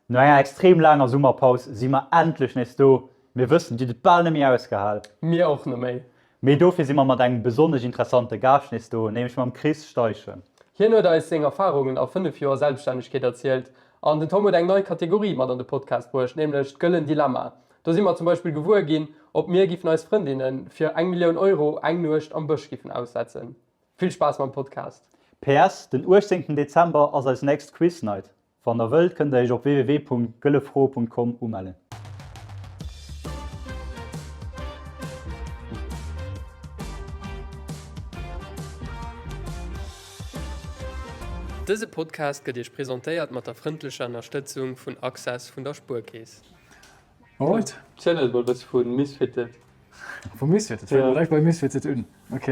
No enger extrem laanger Summerpaus si mer endlech nees do. Mir wëssen, dir hutt et bal net méi ausgehal. Mir och net méi. Mee dofir si mer mat engem besonnesch interessante Gaascht nees do, nämlech mam Chris Steichen. Hien huet eis seng Erfarungen a 5 Joer Selbststännegkeet erzielt an den Tom huet eng nei Kategorie mat an de Podcast bruecht, nämlech d'Gëllen Dilemma. Do si mer zum Beispill gewuer ginn, ob mir giffen eis Frëndinne fir eng Millioun Euro eng Nuecht am Bësch giffen aussetzen. Vill Spaass mam Podcast! PS, Den 18 Dezember ass eis nächst Quiz Night. Wann der wëllt, kënnt der iech op www.gëllefro.com umellen. Dëse Podcast gëtt Iech presentéiert mat der frëndlecher Ënnerstëtzung vun Access vun der Spuerkeess. Alright. Ziel eis mol e bësse vu Misfitted. Vu Misfitted? Fänke mer direkt bei Misfitted un. Ok.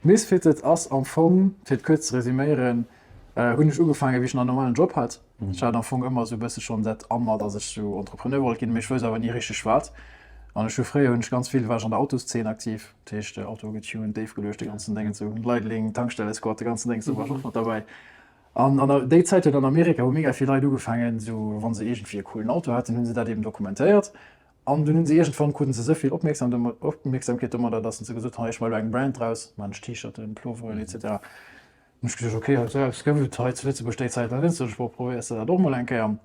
Misfitted ass am Fong, fir et kuerz ze resüméieren, hunn ech ugefaangen, wéi ech nach en normalen Job hat. Ech hat am Fong ëmmer esou e bësse schonn dat a mer, datt ech esou Entrepreneur wollt ginn, mee ech wousst awer ni richteg wat. An ech hu fréier hunn ech ganz vill, war ech an der Autoszeen aktiv, dat heescht Auto getuned, déif geluecht, de ganzen Déngens esou, Leideling, Tankstellesquad, de ganzen Déngens, do war ech och mat derbäi. An an déi Zäit huet an Amerika hu mega vill Leit ugefaangen, esou wa se iergendwéi e coolen Auto haten, hu se dat eben dokumentéiert. An dunn hunn se iergendwann kruten se esou vill Opmierksamkeet domadder, datt se gesot hunn, hei ech maache elo eng Brand draus, maachen ech T-Shirten, Ploveren etc. Hunn ech gesot, ok, esou eppes gouf et hei zu Lëtzebuerg déi Zäit nach net, sot ech, bon, probéiers de dat och mol eng Kéier.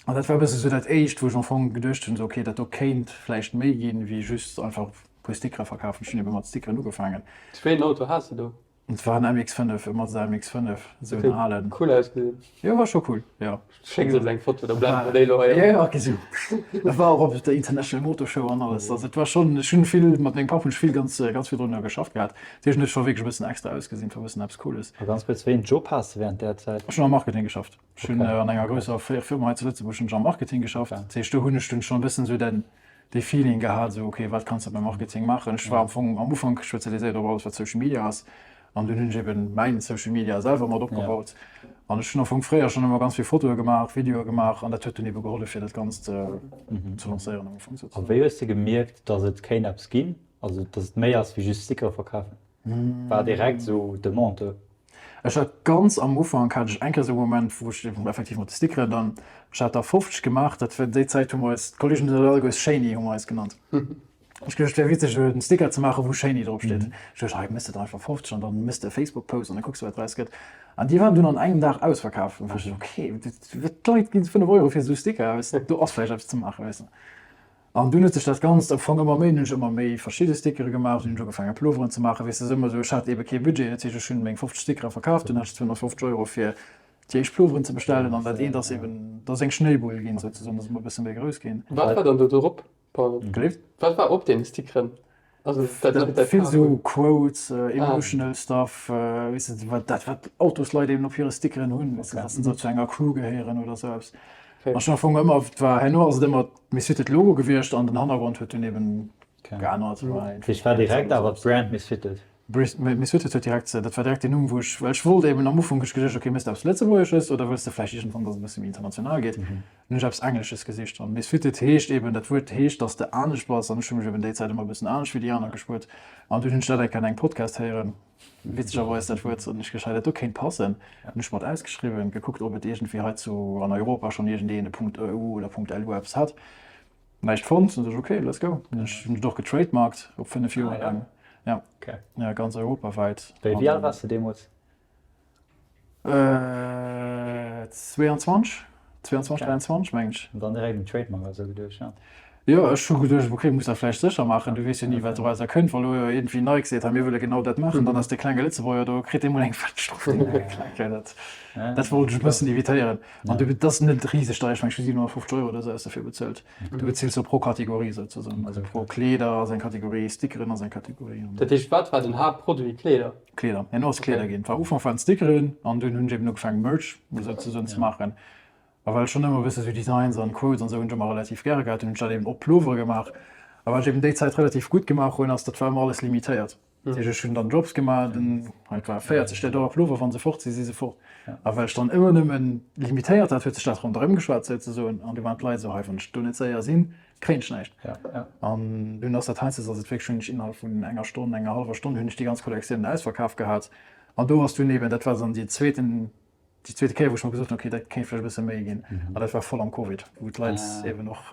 An dat war e bësse sou dat éischt, wou ech am Fong geduecht hunn, sou ok, dat do kéint vläicht méi ginn, wéi just einfach e puer Stickere verkafen. Ech hunn ebe mat Stickeren ugefaangen. Wéi een Auto has de do? Et war en MX5, e Mazda MX5, esou en alen. Cool ausgesinn. Jo, war scho cool, jo. Schécks eis eng Foto, da blende mer déi elo hei an. Jo, ok, sou. Et war och op der International Motor Show an alles. Also et war schonn, ech hunn vill, mat mengem Papp hunn ech vill, ganz, ganz vill drunner geschafft gehat. Dat heescht, en huet scho wierklech e bëssen extra ausgesinn, et war e bëssen eppes Cooles. A ganz kuerz, wéi een Job has de während där Zäit? Ech hunn am Marketing geschafft. Ech hunn an enger grousser Firma hei zu Lëtzebuerg hunn ech am Marketing geschafft. Dat heescht, do hunn ech dunn schonn e bëssen esou den, dee Feeling gehat, esou ok, wat kanns de beim Marketing maachen? Ech war am Fong am Ufank spezialiséiert op alles wat Social Media ass an dunn hunn ech eben mäin Social Media selwer mat opgebaut an ech hunn am Fong fréier schonn ëmmer ganz vill Fotoe gemaach, Videoe gemaach an dat huet dunn ebe gehollef fir dat Ganzt ze lancéieren am Ufank A souzesoen. wéi hues de gemierkt, datt et kéint eppes ginn, also datt et méi ass wéi just Stickere verkafen? War direkt esou Demande do? Ech hat ganz am Ufank hat ech eng Kéier esou e Moment, wou ech eben effektiv mat de Stickeren dann, ech hat der 50 gemaach, dat war déi Zäit hu mer eis, d'Kolleegen hunn dat alleguer Shany hu mer eis genannt. Ech geduecht, et wär witzeg esou en Sticker ze maachen, wou Shany drop steet. Ech duecht, hei méchs de der einfach 50 an dann méchs de e Facebook Post an da kucks de wat draus gëtt. An déi waren dunn an engem Dag ausverkaf. An da war ech esou, okay, d'Leit ginn 5 Euro fir esou Sticker aus, do ass vläicht eppes ze maachen, weess de. An dunn huet sech dat Ganzt am Fong ëmmer méi, hunn ech ëmmer méi verschidde Stickere gemaach, dunn hunn ech ugefaangen Pulloveren ze maachen, weess de, ëmmer esou, ech hat ebe kee Budget, dat heescht ech hunn meng 50 Stickere verkaaft, dunn hat ech 250 Euro fir déi éischt Pulloveren ze bestellen an dat eent ass eben, dat ass eng Schnéibull ginn souzesoen, dat ass ëmmer e bësse méi grouss ginn. Wat war dann do drop? Pardon. Gelift? Wat war op deene Stickeren? Also dat dat dat vill sou Quotes, emotional stuff, weess de, wat dat wat Autosleit eben op hire Stickeren hunn, weess de, dass se zu enger Crew gehéieren oder sou eppes. An ech hunn am Fong ëmmer, et war herno ass et ëmmer Misfitted Logo gewiescht an den Hannergrond huet dunn eben geännert. War war direkt awer d'Brand Misfitted? Misfitted huet direkt, dat war direkt den Numm wou ech, well ech wollt eben am Ufank hunn ech geduecht, okay, méchs de eppes Lëtzebuergesches oder wëlls de vläicht iergendwann, dass et e bësse méi international geet? Hunn ech eppes Englesches gesicht an Misfitted heescht eben, dat Wuert heescht, dass de anescht bass an ech hu mech eben déi Zäit ëmmer e bëssen anescht wéi déi aner gespuert an dunn hunn ech dat eng Kéier an engem Podcast héieren, witzegerweis dat Wuert, an ech gescheit, dat do kéint passen. Hunn ech mat ausgeschriwwen, gekuckt ob et iergendwéi hei zu an Europa schonn iergendeen e Punkt EU oder Punkt LU eppes hat. Näischt fonnt, dunn sot ech ok, let's go. Hunn ech hunn et och getrademarkt op 5 Joer laang, ja, ja ganz europawäit. Wéi al waars de deemools? 22, 22, 23 mengen ech. An dann direkt un Trademark a sou geduecht, ja? Jo, ech hu geduecht, ok, muss dat vläicht sécher maachen, du weess jo ni wat dorausser kënnt, wa lo iergendwéi Nike seet, hei mir wëlle genau dat maachen, dann ass dee klenge Lëtzebuerger do, kritt eemol eng fett Strof. Dat dat wollt ech e bëssen evitéieren. An du, dat ass net riseg deier, ech mengen ech hu 750 Euro oder sou eppes derfir bezuelt. Du bezils jo pro Kategorie souzesoen, also pro Kleeder ass eng Kategorie, Stickeren ass eng Kategorie. Dat heescht, wat war den Haaptproduit? Kleeder? Kleeder, herno ass Kleeder ginn. War Ufank waren Stickeren an dunn hunn ech eben ugefaangen Merch souzesoen ze maachen. A well ech schonn ëmmer e bësse sou Designs an Quotes an sou hunn ech ëmmer relativ gäre gehat, hunn ech dat eben op Pullovere gemaach. A wat ech eben déi Zäit relativ gutt gemaach hunn, ass dat war ëmmer alles limitéiert. Dat heescht ech hunn dann Jobs gemaach, den et war 40 där Dollar Pullover, wa se fort sinn, si se fort. A well ech dann ëmmer nëmmen limitéiert hat, huet sech dat ronderëm geschwat souzesoen an du waren d'Leit esou, hei wann ech do net séier sinn, kréien ech näischt. An dunn ass dat heiansdo, ass et wierklech, hunn ech innerhalb vun enger Stonn, enger hallwer Stonn hunn ech déi ganz Kollektioun ausverkaf gehat. An do ass dunn eben, dat war dann déi zweeten. Déi zweete Kéier, wou ech mer gesot hunn, okay, dat kéint vläicht e bësse méi ginn. An dat war voll am Covid, wou d'Leit eben och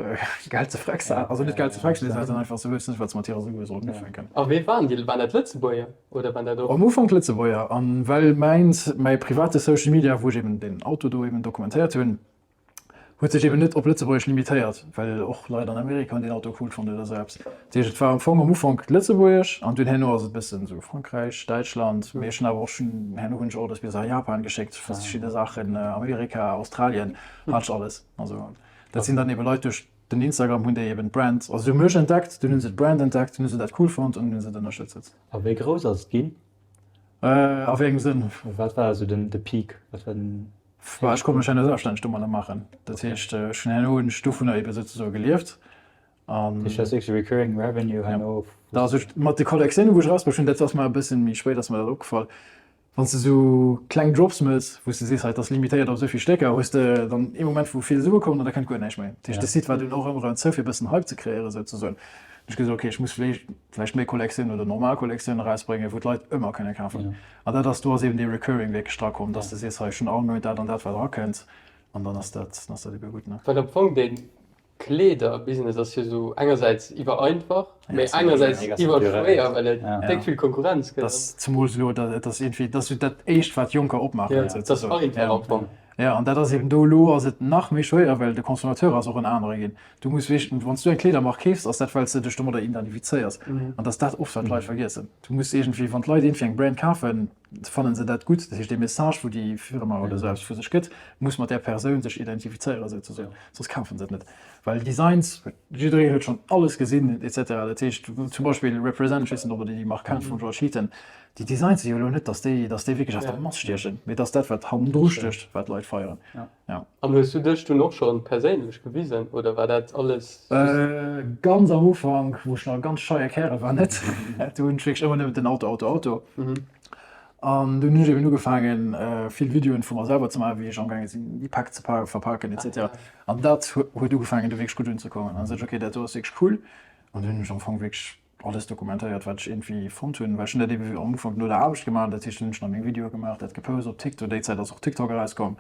Geld ze frex haten. Also net Geld ze frex, mee se haten einfach, se woussten net, wat se mat hirer Sue sollten ufänken. A wee waren déi? Waren dat Lëtzebuerger oder waren dat och? Am Ufank Lëtzebuerger. An well mäins, mäi private Social Media, wou ech eben deen Auto do eben dokumentéiert hunn, Huet sech eben net op Lëtzebuergesch limitéiert, well och Leit an Amerika hunn deen Auto cool fonnt oder esou eppes. Dat heescht, et war am Fong am Ufank Lëtzebuergesch an dunn herno ass et e bëssen esou Frankräich, Däitschland, mee ech hunn awer och schonn, herno hunn ech Orders bis a Japan geschéckt, verschidde Saachen, Amerika, Australien, hat ech alles. Also dat sinn dann eben Leit duerch den Instagram hunn déi eben d'Brand, also se hu mech entdeckt, dunn hu se d'Brand entdeckt, dunn hu se dat cool fonnt an dunn hu se et ënnerstëtzt. A wéi grouss ass et ginn? A wéi engem Sënn? Wat war esou den de Peak? Wat war den. Bah, ech konnt mech herno selbststänneg domadder maachen. Dat heescht, ech hunn herno hunn ech dovunner ebe souzesoe gelieft. An. Dat heescht, du has wierklech recurring revenue herno? Ja. Also mat de Kollektiounen, wou ech erausbruecht hunn, dat ass mer e bëssen méi spéit ass mer dat opgefall, wann s de esou kleng Drops mëss, wou s de sees, hei, et ass limitéiert op esou vill Stécker, hues de dann ee Moment, wou vill Sue kommen an da kënnt guer näischt méi. Dat heescht, de Site war dunn och ëmmer erëm zou, fir e bëssen Hype ze kreéieren souzesoen. Hunn ech gesot, okay, ech muss vläicht vläicht méi Kollektiounen oder normal Kollektiounen erausbréngen, wou d'Leit ëmmer kënne kafen. An dat ass, do ass eben dee Recurring wierklech drakomm, dass de sees, hei, ech hunn all Mount dat an dat, wat erakënnt, an dann ass dat, dann ass dat ebe gutt, ne? Well am Fong dee Kleederbusiness ass jo esou engersäits iwwereinfach, mee engersäits iwwerschwéier, well et déck vill Konkurrenz gëtt. Dat zemools elo, dat ass iergendwéi, dat ass jo dat éischt, wat Jonker opmaachen. Jo, dat ass einfach am Fong. Jo, an dat ass eben do, elo ass et nach méi schwéier, well de Consommateur ass och en anere ginn. Du muss wierklech, wann s du eng Kleedermark keefs, ass dat, well s de dech domadder identifizéiers. An dass dat oft, wat d'Leit vergiessen. Du muss iergendwéi, wann d'Leit iergendwéi eng Brand kafen, fannen se dat gutt. Dat heescht, dee Message, wou déi Firma oder esou eppes vu sech gëtt, muss mat där Persoun sech identifizéieren souzesoen, soss kafen se et net. Well Designs, jiddereen huet schonn alles gesinn et cetera. Dat heescht, zum Beispill Represent, ech weess net, ob Der déi Mark kennt vum George Heaton, déi Designs si jo elo net, dass déi, dass déi wierklech aus der Mass stiechen, mee et ass dat, wat hannendru stécht, wat d'Leit feieren. Ja. An hues du dech dunn och schonn perséinlech gewisen oder war dat alles just. Ganz am Ufank, wou ech nach e ganz scheie Kärel war, net. Do hunn ech wierklech ëmmer nëmmen den Auto, Auto, Auto. An dunn hunn ech eben ugefaangen, vill Videoen vu mer selwer ze maachen, wéi ech amgaange sinn, déi Päck ze verpaken et cetera. An dat huet ugefaangen, du wierklech gutt unzekommen. An da sot ech, okay, dat do ass wierklech cool. An dunn hunn ech am Fong wierklech alles dokumentéiert, wat ech iergendwéi fonnt hunn, well ech hunn dat ebe am Ufank no der Aarbecht gemaach, dat heescht, dunn hunn ech nach meng Videoe gemaach, dat gepost op TikTok, déi Zäit ass och TikTok erauskomm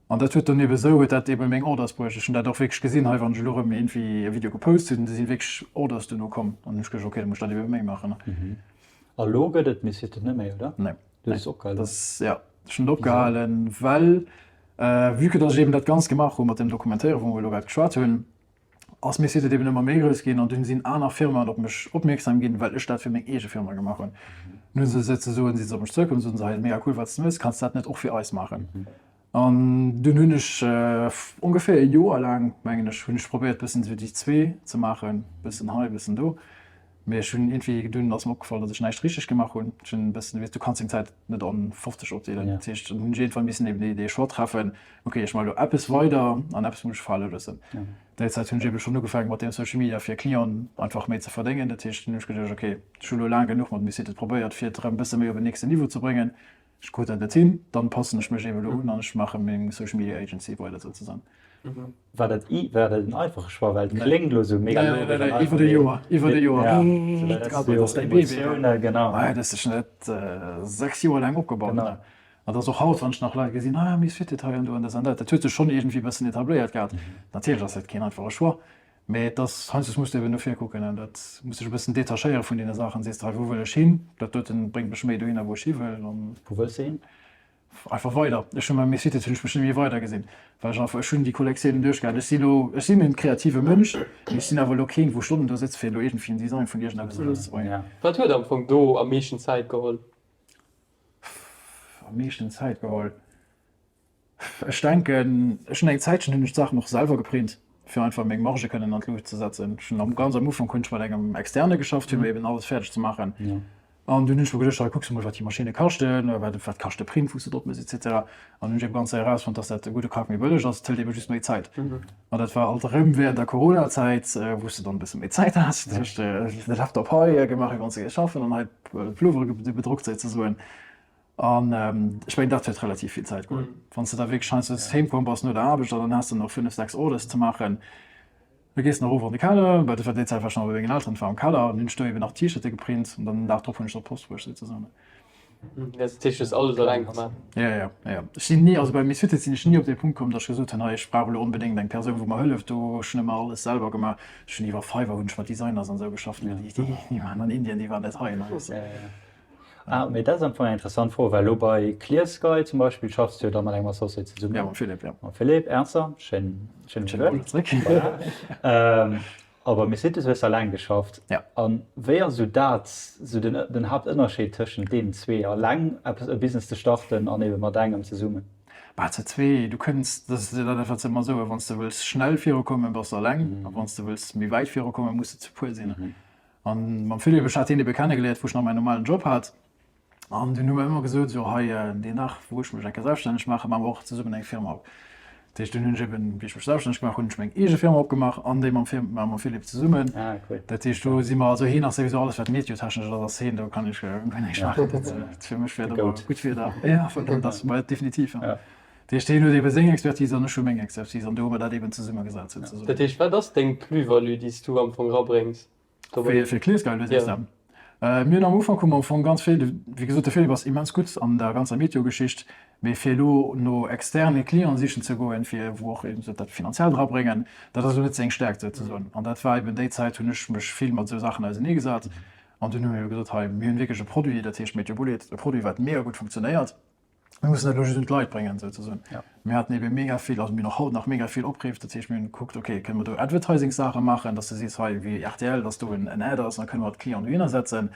an dat huet dann ebe sou huet dat ebe meng Orders bruecht. Ech hunn dat och wierklech gesinn, hei wann ech elo erëm iergendwéi e Video gepost hunn, da si wierklech Orders duerno komm an hunn ech geduecht, okay, da muss ech dat ebe méi maachen. A lo gëtt et Misfitted net méi, oder? Nee. Du hues et opgehalen? Dat ass, jo, ech hunn et opgehalen, well vue que datt ech eben dat Ganzt gemaach hu mat dem Dokumentéieren, wou mer elo grad geschwat hunn, ass mäi Site eben ëmmer méi grouss ginn an dunn sinn aner Firmaen op mech opmierksam ginn, well ech dat fir meng eege Firma gemaach hunn. Nun hu se souzesoen, si se op mech zoukomm, soten se, hei mega cool wat s de méchs, kanns de dat net och fir eis maachen? An dunn hunn ech ongeféier e Joer laang, mengen ech, hunn ech probéiert bëssen esou déi zwee ze maachen, bëssen hei, bëssen do. Mee ech hunn iergendwéi, dunn ass mer opgefall, datt ech näischt richteg gemaach hunn. Ech hunn e bëssen, weess, du kanns deng Zäit net an 50 opdeelen. Dat heescht, dann hunn ech iergendwann missen eben dee Choix treffen, okay, ech maache elo eppes weider an eppes muss ech fale loossen. Déi Zäit hunn ech ebe schonn ugefaange mat deem Social Media fir Clienten einfach méi ze verdéngen. Dat heescht, dunn hunn ech geduecht, okay, ech hu elo laang genuch mat Missy et probéiert, fir et erëm e bësse méi op en nächsten Niveau ze bréngen. Ech krut dat net hin, dann passen ech mech eben elo un an ech maache meng Social Media Agency weider souzesoen. War dat war dat en einfache Choix? Well et kléngt elo sou mega logesch an einfach. Iwwer e Joer, iwwer e Joer. Dat ass däi Bébé. Genau. Dat hues de net 6 Joer laang opgebaut. Genau. An dat ass och haut, wann ech nach Leit gesinn, ah Misfitted hei an do an dat an dat. Dat huet sech schonn iergendwéi e bëssen etabléiert gehat. Natierlech ass dat keen einfache Choix, mee et ass, heiansdo muss de eben no vir kucken an dat muss dech e bëssen detachéiere vun deene Saachen. Sees de, hei wou wëll ech hin? Dat doten bréngt mech méi dohinner wou ech hi wëll. Wou wëlls de hin? Einfach weider. Ech hunn beim Mesite hunn ech mech net méi weider gesinn, well ech einfach, ech hunn déi Kollektiounen duerchgehalen. Ech sinn elo, ech sinn en kreative Mënsch, mee ech sinn awer elo keen, wou Stonnen do sëtzt, fir elo iergendwéi en Design vun iergendeppes erauszebréngen. Wat huet am Fong do am meeschten Zäit geholl? Am meeschten Zäit geholl? Ech denken, ech hunn eng Zäitchen hunn ech d'Saachen och selwer geprint, fir einfach meng Marge kënnen an d'Luucht ze setzen. Ech hunn am, ganz am Ufank hunn ech mat engem Externe geschafft, fir mir eben alles fäerdeg ze maachen. An dunn hunn ech mer geduecht, hei kucks de mol wat déi Maschinne kaschten, wat wat kascht de Print wou s de drop mëss et cetera. An hunn ech ebe ganz séier erausfonnt, dass dat e gudde Krack méi bëlleg ass, et hëlt ebe just méi Zäit. An dat war alt erëm während der Coronazäit, wou s de dann e bësse méi Zäit has, dat heescht de Laptop hei gemaach wéi wann s de géifs schaffen an hei d'Pullovere bedruckt souzesoen. An ech mengen dat huet relativ vill Zäit geholl. Wann s de da wierklech heiansdo heem komm bass no der Aarbecht an dann has de nach 5, 6 Orders ze maachen, Da gees de nach erof an de Keller, well dat war déi Zäit war ech nach bei mengen Elteren, war am Keller an hunn ech do eben nach T-Shirte geprint an dann den Dag drop hunn ech se op d'Post bruecht souzesoen. Dat heescht, du hues alles eleng gemaach? Jo, jo, jo. Ech sinn ni, also bei Misfitted sinn ech ni op dee Punkt komm, datt ech gesot hunn, hei ech brauch elo onbedéngt eng Persoun, wou mer hëlleft. Do hu ech ëmmer alles selwer gemaach. Ech hunn iwwer Fiverr hunn ech mat Designers an esou geschafft, mee déi, déi waren an Indien, déi waren net hei. Ah, mee dat ass am Fong eng interessant Fro, well elo bei Clear Sky zum Beispill schaffs du jo da mat engem Associé zesummen. Jo, mam Philippe, jo. Mam Philippe Ernzer, schéin, schéin Bonjour zréck. Voilà. A bei Misfits hues de alleng geschafft. Ja. A wéi ass esou dat, esou den, den Haaptënnerscheed tëschent deenen zwee, alleng eppes, e Business ze starten an ebe mat engem zesummen? Bah, zu zwee, du kënns, dat ass dat wat se ëmmer soen, wann s de wëlls schnell virukommen, bass de alleng, a wann s de wëlls méi wäit virukommen, muss de zu puer sinn. An mam Philippe, ech hat hien ebe kennegeléiert, wou ech nach mäin normalen Job hat. An dunn hu mer ëmmer gesot, jo hei, deen Dag wou ech mech eng Kéier selbststänneg maachen, maache mer och zesummen eng Firma op. Dat heescht, dunn hunn ech eben, wéi ech mech selbststänneg gemaach hunn, hunn ech meng eege Firma opgemaach an déi mam Fir, mam Philippe zesummen. Ah, cool. Dat heescht, do si mer, also hien ass souwisou alles wat meteotechnesch ass, ass hien, do kann ech guer näischt maachen. Dat fir mech wär dat ëmmer gutt Wieder. Ja, dat ass, ma definitiv, ja. Dat heescht, hien huet ebe seng Expertise an ech hu meng Expertise an do hu mer dat eben zesummegesat souzesoen. Dat heescht, wat ass deng Plus-value, déi s du am Fong rabréngs? Fir fir Clearsky elo sees de? Mir hunn am Ufank hu mer am Fong ganz vill, wéi gesot de Philippe ass immens gutt an der ganzer Meteo-Geschicht, mee fir elo no externe Clienten sichen ze goen, fir wou och eben dat finanziell drabréngen, dat ass elo net seng Stärkt souzesoen. An dat war eben déi Zäit hunn ech mech vill mat esou Saachen ausenee gesat an dunn hu mir ebe gesot, hei mir hunn wierklech e Produit, dat heescht Meteo Bullet, e Produit wat mega gutt funktionéiert. Mir mussen dat elo just un d'Leit bréngen, souzesoen. Ja. Mir haten ebe mega vill, also mir hunn och haut nach mega vill Opriff, dat heescht mir hunn gekuckt, okay, kënne mer do Advertisingssaache maachen, dass du sees, hei wéi rtl, dass do en Ad ass, da kënne mer d'Clienten dohinner setzen.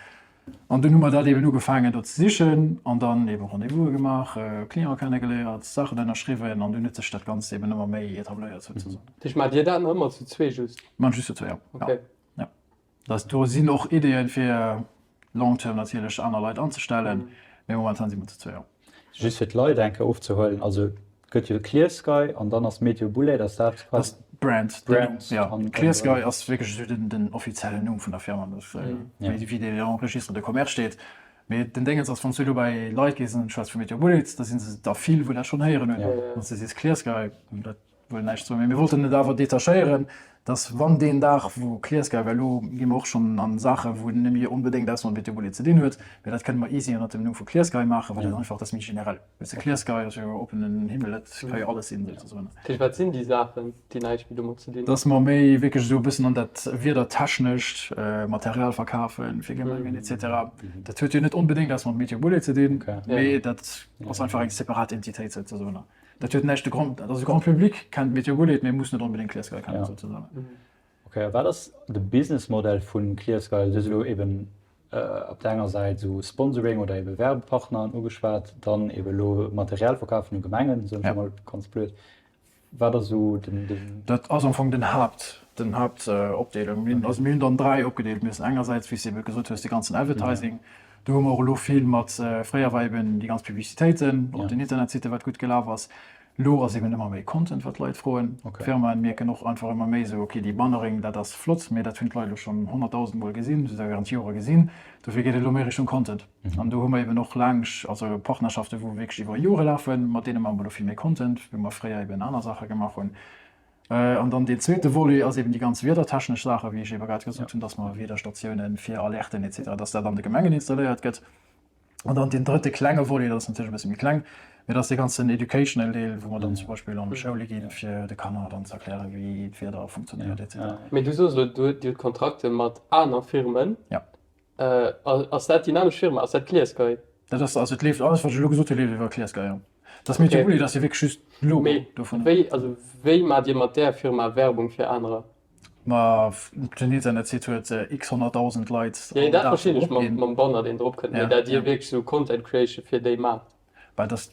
An dunn hu mer dat eben ugefaangen do ze sichen an dann ebe Rendez-vouse gemaach, Cliente kennegeléiert, Saachen ënnerschriwwen an dunn huet sech dat Ganzt eben ëmmer méi etabléiert, souzesoen. Dat heescht, maacht Dir dat nach ëmmer zu zwee just? Mir maachen just zu zwee, ja. Okay. Ja. Dass do sinn och Ideeën fir long term natierlech aner Leit anzestellen, mee momentan si mer zu zwee, jo. Just fir d'Leit eng Kéier ofzehuelen, also et gëtt jo Clear Sky an dann ass Meteo Bullet, ass dat quasi. Dat ass d'Brand, den Numm, jo. Clear Sky ass wierklech esou den offiziellen Numm vun der Firma, wéi deen am Registre de commerce steet. Mee den Déngens ass, wann s du elo bei Leit gees an schwätz vu Meteo Bullet, da si se der vill wou dat schonn héieren hunn. Wann s de sees Clear Sky, dat Wëll näischt soen, mee mir wollten et awer detachéieren, dass wann deen Dag wou Clearsky, well elo gi mer och schonn a Saache wou net méi onbedéngt eppes mam Vëtobulli ze dinn huet, mee dat kënne mer easy ënnert dem Numm vu Clearsky maachen, well dat einfach, dat ass méi generell. Weess de, Clearsky ass jo oppenen Himmel, dat ka jo alles sinn souzesoen. Dat heescht, wat sinn déi Saachen, déi näischt méi domat ze dinn hunn? Dass mer méi wierklech esou e bëssen an dat wiedertechnescht Material verkafen fir Gemengen et cetera. Dat huet jo net onbedéngt eppes mam Meteobulli ze dinn, mee dat ass einfach eng separat Entitéit souzesoen. Dat huet näischt, de Grand, also de Grand Public kennt Meteo Bullet, mee muss net onbedéngt Clear Sky kennen, souzesoen. Ok, a wat ass de Businessmodell vu Clear Sky? Du hues elo eben op der enger Säit esou Sponsoring oder ebe Werbepartneren ugeschwat, dann ebe elo Material verkafen u Gemengen, soen ech emol ganz blöd. Wat ass esou den, den. Dat ass am Fong den Haapt, den Haaptopdeelung. Mir hunn, also mir hunn dann 3 opgedeelt. Mir hunn engersäits, wéi s de ebe gesot hues, de ganzen Advertising. Do hu mer och elo vill mat, fréier war eben déi ganz Publicitéiten op den Internetsitten, wat gutt gelaf ass. Elo ass eben ëmmer méi Content, wat d'Leit froen. D'Firmaen mierken och einfach ëmmer méi esou, okay, déi Bannering, dat ass flott, mee dat hunn d'Leit elo schonn 100.000 Mol gesinn, se während Jore gesinn. Dofir geet et elo méi Richtung Content. An do hu mer eben och laang, also Partnerschaften, wou wierklech iwwer Jore lafen, mat deene maache mer elo vill méi Content, wou mer fréier eben aner Saache gemaach hunn. An dann deen zweete Volet ass eben déi ganz wiedertechnesch Saachen, wéi ech ebe grad gesot hunn, dass mer Wiederstatiounen fir Alerten et cetera, dass dat an de Gemengen installéiert gëtt. An dann deen drëtte klenge Volet, dat ass natierlech e bësse méi kleng, mee dat ass dee ganzen educational Deel, wou mer dann zum Beispill an d'Schoule ginn, fir de Kanner dann ze erklären, wéi d'Wieder funktionéiert et cetera. Mee du soos elo, du hutt Kontrakte mat aner Firmen. Ja. Ass dat déi nämmlecht Firma? Ass dat ClearSky? Dat ass, also et leeft, alles wat ech elo gesot hunn, leeft iwwer ClearSky, jo. Dat ass Meteor Bulli, dat ass jo wierklech just d'Logo Mee dovunner. wéi, also wéi maacht Dir mat där Firma Werbung fir anerer? Ma den Internetsite huet x 100.000 Leit Jo, all dat Dag, verstinn déi ech drop ginn. mam Banner deen drop kënnt, mee Ja, dat Dir ja. wierklech esou Content Creation fir déi maacht. Well dass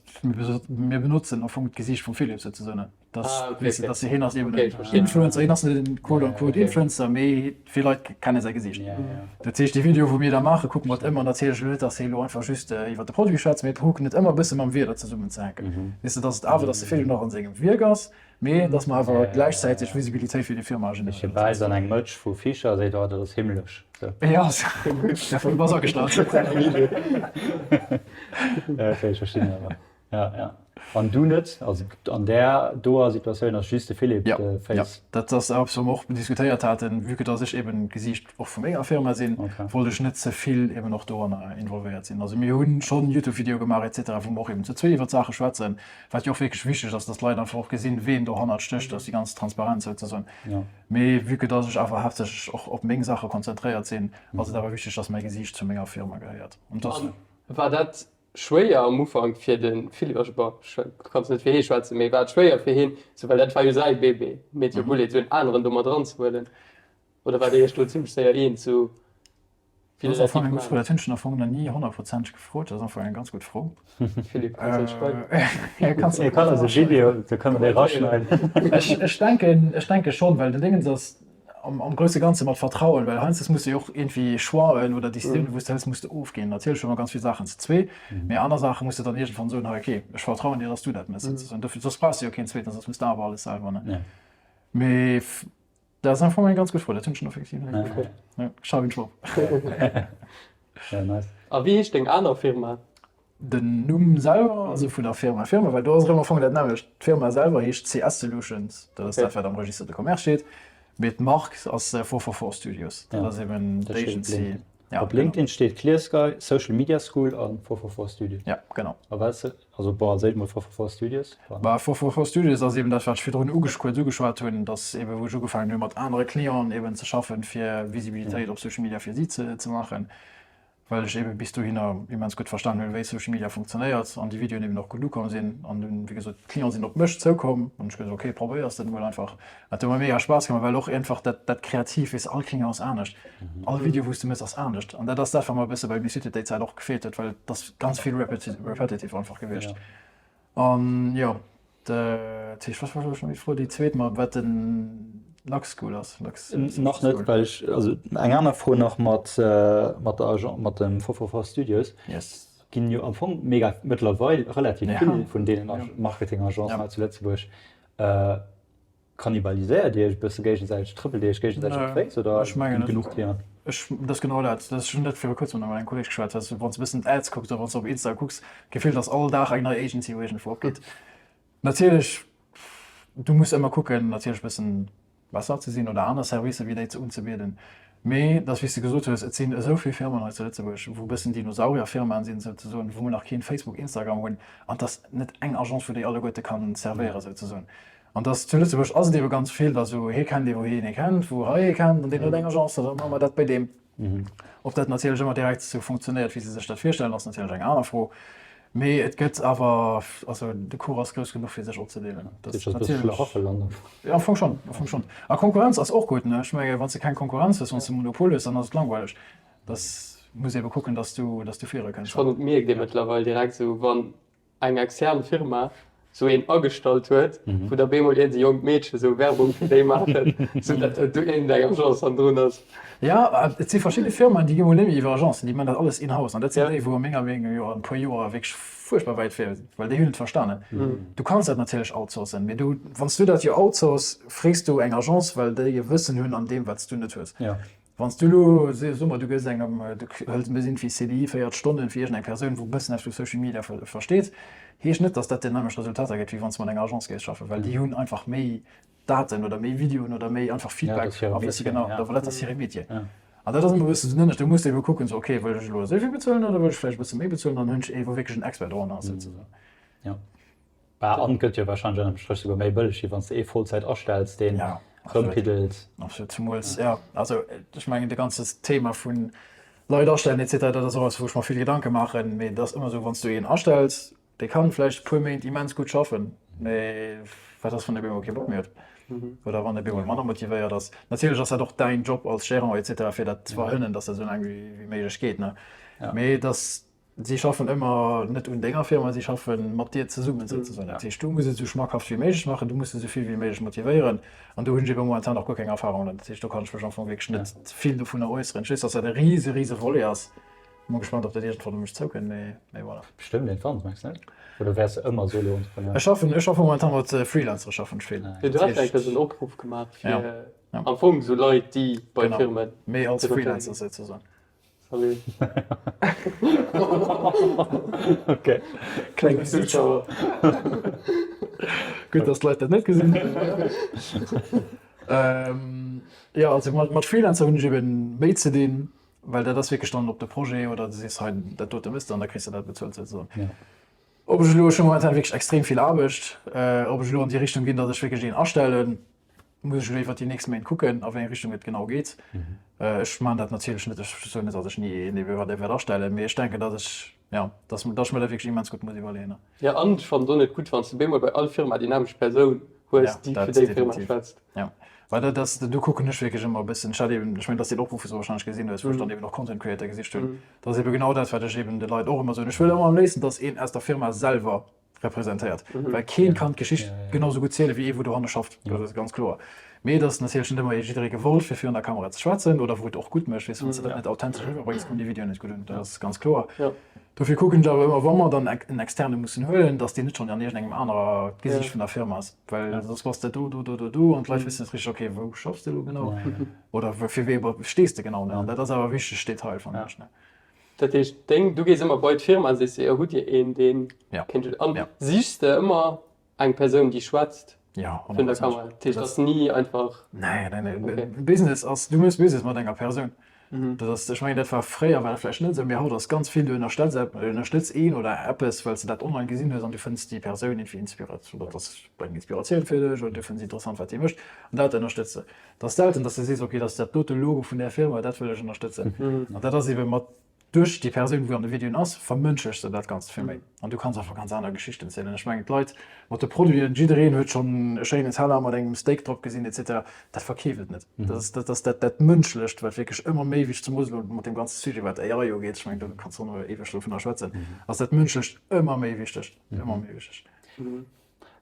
mir benotzen am Fong d'Gesiicht vum Philippe souzesoen. Dass, Ah, okay, weess de, okay. dass hien ass eben Okay, en ech verstinn. Influencer, hien ass net en quote unquote Okay. Influencer, mee vill Leit kenne säi Gesiicht. Ja, ja. Dat heescht, déi Videoe wou mir da maachen, kucke mer et ëmmer natierlech elo net, dass hie elo einfach just iwwer de Produit schwätzt, mee kucken et ëmmer e bësse mam Wieder zesummenzehänken. Weess de, dass et awer, dass de Philippe nach an sengem Wierk ass, Mee dass mer awer gläichzäiteg Visibilitéit fir déi Firma generéieren. Hie bäisst an eng Mëtsch vu Fischer a seet, Oh, dat ass himmlesch. Sou. Jo, du bass agestallt. Ok, ech verstinn awer. Ja, ja. An du net? Also an där doer Situatioun ass just de Philippe de Face. Jo, dat ass eppes, wou mer och diskutéiert haten. Vue que dass ech eben d'Gesiicht och vu menger Firma sinn, wollt ech net ze vill eben och doranner involvéiert sinn. Also mir hu schonn Youtube-Videoe gemaach et cetera, wou mer och eben zu zwee iwwer d'Saache schwätzen, wat jo och wierklech wichteg ass, dass d'Leit einfach och gesinn, ween dohannert stécht, dass déi ganz Transparenz souzesoen. Mee vue que dass ech awer haaptsächlech och op meng Saache konzentréiert sinn, ass et awer wichteg, dass mäi Gesiicht zu menger Firma gehéiert. An dass. War dat schwéier am Ufank fir de Philippe, also bon, du kanns net fir hee schwätzen, mee war et schwéier fir hien, sou well dat war jo säi Bébé, Meteor Bullet, sou en aneren do mat eranzehuelen? Oder war dir iech do zimmlech séier eens, sou wéi der dat giff maachen? Dat hunn ech am Fong nach ni honnertprozenteg gefrot, dat ass am Fong eng ganz gutt Fro. Philippe, kanns du et schreiwen? Hie kann eis e Video, do kënne mer dee raschneiden. Ech denken, ech denke schonn, well den Dingens ass, am grousse Ganze mat Vertrauen, well heiansdo muss de jo och iergendwéi Choixen oder Décisiounen, wou s de hëls, muss de ofginn. Natierlech hu mer ganz vill Saachen ze zwee, mee aner Saache muss de dann iergendwann soen, hei okay, ech vertrauen dir, dass du dat méchs souzesoen. Dofir, soss brauchs de jo keen zweeten, soss muss de awer alles selwer, ne? Mee dat ass am Fong eng ganz gutt Fro, dat hunn ech effektiv nach ni gefrot. Ech schreiwen d'Fro op. A wéi heescht deng aner Firma? Den Numm selwer, also vun der Firma Firma, well do ass erëm am Fong dat nämmlecht, d'Firma selwer heescht CS Solutions, dat ass dat wat am Registre de Commerce steet, mee d'Mark ass 444 Studios, dat ass eben d'Agency. Ja, op LinkedIn steet ClearSky, Social Media School an 444 Studios. Ja, genau. A wat, also bon, als éischt mol 444 Studios. Bah, 444 Studios ass eben dat wat ech virdrun kuerz ugeschwat hunn, dass eben wou ech ugefaangen hunn mat anere Clienten eben ze schaffen, fir Visibilitéit op Social Media fir si ze maachen. well ech eben bis dohinner immens gutt verstanen hunn, wéi Social Media funktionéiert an déi Videoen eben och gutt ukomm sinn. An dunn, wéi gesot, d'Clienten sinn op mech zoukomm an ech gesot, ok, probéiers dat emol einfach. Dat huet mer mega Spaass gemaach, well och einfach dat, dat Kreativ, weess de, all Client ass anescht, all Video wou s de méchs ass anescht. An dat ass dat, wat mer e bësse bei Ubisoft déi Zäit och gefeelt huet, well et ass ganz vill repetitive einfach gewiescht. An jo, dat heescht, wat war elo schonn déi Fro? Déi zweet mat wat den Lux School ass, Lux Nach net, well ech, also eng aner Fro nach mat mat der Agence, mat dem 444 Studios. Yes. Ginn jo am Fong mega mëttlerweil relativ vill vun deenen Marketingagencen hei zu Lëtzebuerg. Kannibaliséiert Dir Iech e bësse géigesäiteg? Trëppelt Dir Iech géigesäiteg op d'Féiss oder Ech mengen net. Genuch Clienten? Ech, dat ass genau dat. Dat ech hunn dat viru kuerzem nach mat engem Kolleeg geschwat, dass wann s de e bëssen d'Ads kucks oder wann s de op Insta kucks, gefillt ass all Dag eng nei Agency wou iergendwou opgeet. Natierlech, du muss ëmmer kucken natierlech e bëssen besser ze sinn oder aner Servicer wéi déi ze unzebieden. Mee et ass wéi s de gesot hues, et sinn esou vill Firmen hei zu Lëtzebuerg, wou e bëssen Dinosaurierfirmaen sinn souzesoen, wou mer nach keen Facebook, Instagram hunn an et ass net eng Agence wou déi alleguerte kann servéieren souzesoen. An dass zu Lëtzebuerg ass et ebe ganz vill, dass esou hie kennt ee wou hien ee kennt, wou hei ee kennt an deen huet eng Agence, da maache mer dat bei deem. Ob dat natierlech ëmmer direkt esou funktionéiert, wéi se sech dat virstellen, ass natierlech eng aner Fro. Mee et gëtt awer, also de Kuch ass grouss genuch fir sech opzedeelen. Dat ass natierlech. Jo, am Fong schonn, am Fong schonn. A Konkurrenz ass och gutt, ne? Ech menge wann s de keng Konkurrenz hues, wann s de Monopol hues, dann ass et langweileg. Dass muss ebe kucken, dass du, dass du viru kënns. Ech fannen, et mierkt ee mëttlerweil direkt esou, wann eng extern Firma sou een agestallt huet, wou da bemol iergend e jonkt Meedche sou Werbung fir déi maachen, sou datt do iergend eng Agence hannendrun ass. Jo, et si verschidde Firmaen, déi gi mol net méi iwwer Agencen, déi man dat alles in-house an dat sinn déi, wou a menger Meenung jo an e puer Joer wierklech fuerchtbar wäit vir sinn, well déi hunn et verstanen. Du kanns dat natierlech outsourcen, mee du, wann s du dat jo outsource, frees du eng Agence, well déi e Wëssen hunn an deem, wat s du net hues. Wann s du elo, soe mer, du gëss engem, du hëls e bëssi fir CDI 4 Stonnen fir iergendeng Persoun, wou e bëssen eppes vu Social Media versteet, heescht net, datt dat déi nämmlecht Resultater gëtt, wéi wann s de mat enger Agence géifs schaffen, well déi hunn einfach méi Daten oder méi Videoen oder méi einfach Feedback a wësse genau, voilà, dat ass hire Métier. An dat ass ëmmer e bëssen den Ënnerscheed. Du muss ebe kucken, sou, okay, wëll ech elo esou vill bezuelen oder wëll ech vläicht e bësse méi bezuelen, dann hunn ech ee, wou wierklech en Expert dran ass, souzesoen. Bah, an gëtt jo wahrscheinlech ënnerm Stréch souguer méi bëlleg, wéi wann s de ee Vollzäit astells, deen rëmpiddelt. Absolut, zemools, jo. Also ech mengen de ganze Thema vu Leit astellen et cetera, dat ass och eppes, wou ech mer vill Gedanke maachen. Mee et ass ëmmer esou, wann s du een astells, dee kann vläicht e puer Méint immens gutt schaffen, mee wat ass, wann dee bemol kee Bock méi huet oder wann dee bemol manner motivéiert ass? Natierlech ass dat och däin Job als Gérant et cetera, fir dat ze verhënnen, datt dat esou laang wéi méiglech geet, ne? Mee et ass Si schaffen ëmmer net un denger Firma, si schaffe mat dir zesummen souzesoen. Dat heescht, du muss et esou schmackhaft wéi méiglech maachen, du muss se esou vill wéi méiglech motivéieren. An do hunn ech ebe momentan nach guer keng Erfahrung dran. Dat heescht, do kann ech mech am Fong wierklech net vill dovunner äusseren. Ech weess, datt dat e rise, rise Volet ass. Mol gespannt, ob dat iergendwann op mech zoukënnt, mee, mee voilà. Bestëmmt iergendwann, mengs de net? Oder wäers de ëmmer Solo-Entrepreneur? Ech schaffen, ech schaffe momentan mat Freelancere schaffen ech vill. Jo, du has eng Kéier esou en Opruff gemaach fir am Fong esou Leit, déi bei Firmen. Genau, mee als Freelancer souzesoen. Salut. Ok. Kleng Zuschauer. Gutt, dass d'Leit dat net gesinn hunn. Jo, also mat Freelancer hunn ech eben méi ze dinn, well dat ass wierklech dann op de Projet oder du sees hei dat dote mëss de an da kriss de dat bezuelt souzesoen. Ob ech elo, ech hu momentan wierklech extrem vill Aarbecht, ob ech elo an déi Richtung ginn, datt ech wierklech een astellen, muss ech elo iwwert déi nächst Méint kucken, a wéi eng Richtung et genau geet. Ech maachen dat natierlech net, ech soen net, datt ech ni een iwwer wäert astellen, mee ech denken, datt ech, jo, datt ech mer dat wierklech immens gutt muss iwwerleeën. Jo, an ech fannen et och net gutt, wann s de bemol bei all Firma déi nämmlecht Persoun hues, déi fir déi Firma schwätzt. Jo, well dat ass, do kucken ech wierklech ëmmer e bëssen, ech hat eben, ech mengen, dat ass deen Opruff, wou s de warscheinlech gesinn hues, wou ech dann eben och Content Creator gesicht hunn. Dat ass ebe genau dat, wat ech eben de Leit och ëmmer soen. Ech wëll ëmmer am léifsten, dass een aus der Firma selwer representéiert, well keen kann d'Geschicht genau sou gutt zielen, wéi ee wou dohanne schafft. Dat ass ganz kloer. Mee et ass natierlech net ëmmer jidderee gewollt, fir virun der Kamera ze schwätzen oder wou et och gutt mécht. Weess, wann s de dat net authentesch eriwwerbréngs, kommen déi Videoen net gutt un. Dat ass ganz kloer. Dofir kucken ech awer ëmmer, wa mer dann en Externe mussen huelen, dass deen net schonn an iergendengem anerer d'Gesiicht vun der Firma ass, well soss bass de do, do, do, do, do an d'Leit wëssen net richteg, okay, wou schaffs de elo genau oder fir wee stees de genau. An dat ass awer e wichtegt Detail, fannen ech. Dat heescht, deng, du gees ëmmer bei d'Firma an sees, jo, hutt Dir een, deen kéint. An sichs de ëmmer Eng Persoun déi schwätzt virun der Kamera, dat heescht ass ni einfach. Nee, nee, nee. Business ass, du méchs Business mat enger Persoun. Dat ass, ech mengen dat war fréier war dat vläicht net esou, mee haut ass ganz vill, du ënnerstells epp, ënnerstëtz een oder eppes, well s de dat online gesinn hues an du fënns déi Persoun iergendwéi inspirat oder dat ass eng Inspiratioun fir dech oder du fënns interessant wat déi mécht an dat ënnerstëtz de. Et ass selten, datt s de sees, okay, dat ass dat dote Logo vun där Firma, dat wëll ech ënnerstëtzen. An dat ass ebe mat Duerch déi Persoun, wou an de Videoen ass, vermënschlechs de dat Ganzt vill méi an du kanns einfach ganz aner Geschichten zielen. Ech mengen, d'Leit mat de Produiten, jiddereen huet schonn e schéinen Teller mat engem Steak drop gesinn et cetera, dat verkeeft et net. Dat ass dat ass dat dat Mënschlecht, wat wierklech ëmmer méi wichteg, zemools elo mat deem ganze Sujet, wat AI ugeet, ech mengen, do kanns de och nach éiweg dovunner schwätzen, ass dat Mënschlecht ëmmer méi wichteg, ëmmer méi wichteg.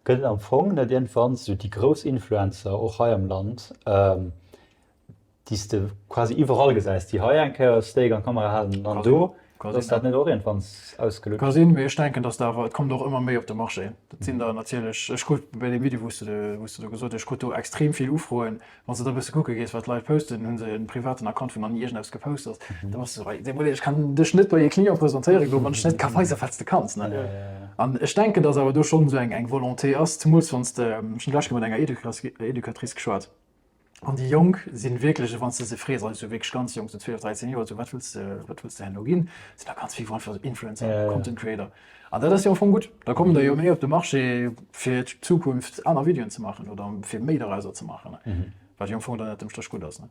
Gëtt et am Fong net iergendwann esou déi grouss Influencer, och hei am Land, déi s de quasi iwwerall gesäis, déi hei eng Kéier e Steak an d'Kamera halen an dann do, ass dat net och iergendwann ausgelutscht? Ka sinn, mee ech denken, datt awer, et kommt och ëmmer méi op de Marché. Dat sinn der natierlech, ech krut bei deem Video, wou s de, wou s de do gesot hues, ech krut do extrem vill Ufroen. Wann s de da e bësse kucke gees, wat d'Leit posten, hu se e privaten Account, wou nach ni iergendeppes gepost ass. Da bass de esou, hey, désolé, ech kann dech net bei e Client presentéiere goen, wann ech net ka weisen, wat s de kanns, ne? An ech denken, datt awer do schonn esou eng, eng Volonté ass, zemools wann s de, ech hunn d'lescht Kéier mat enger Educatrice geschwat, An déi Jonk sinn wierklech, wann s de se frees, also wierklech ganz jonk, sou 12, 13 Joer, sou wat wëlls de, wat wëlls de herno ginn, sinn der ganz vill, wou einfach sou Influencer, Content Creator. An dat ass jo am Fong gutt, da kommen der jo méi op de Marché fir d'Zukunft aner Videoen ze maachen oder fir méi dorauser ze maachen, wat jo am Fong dann net dem Stréch gutt ass.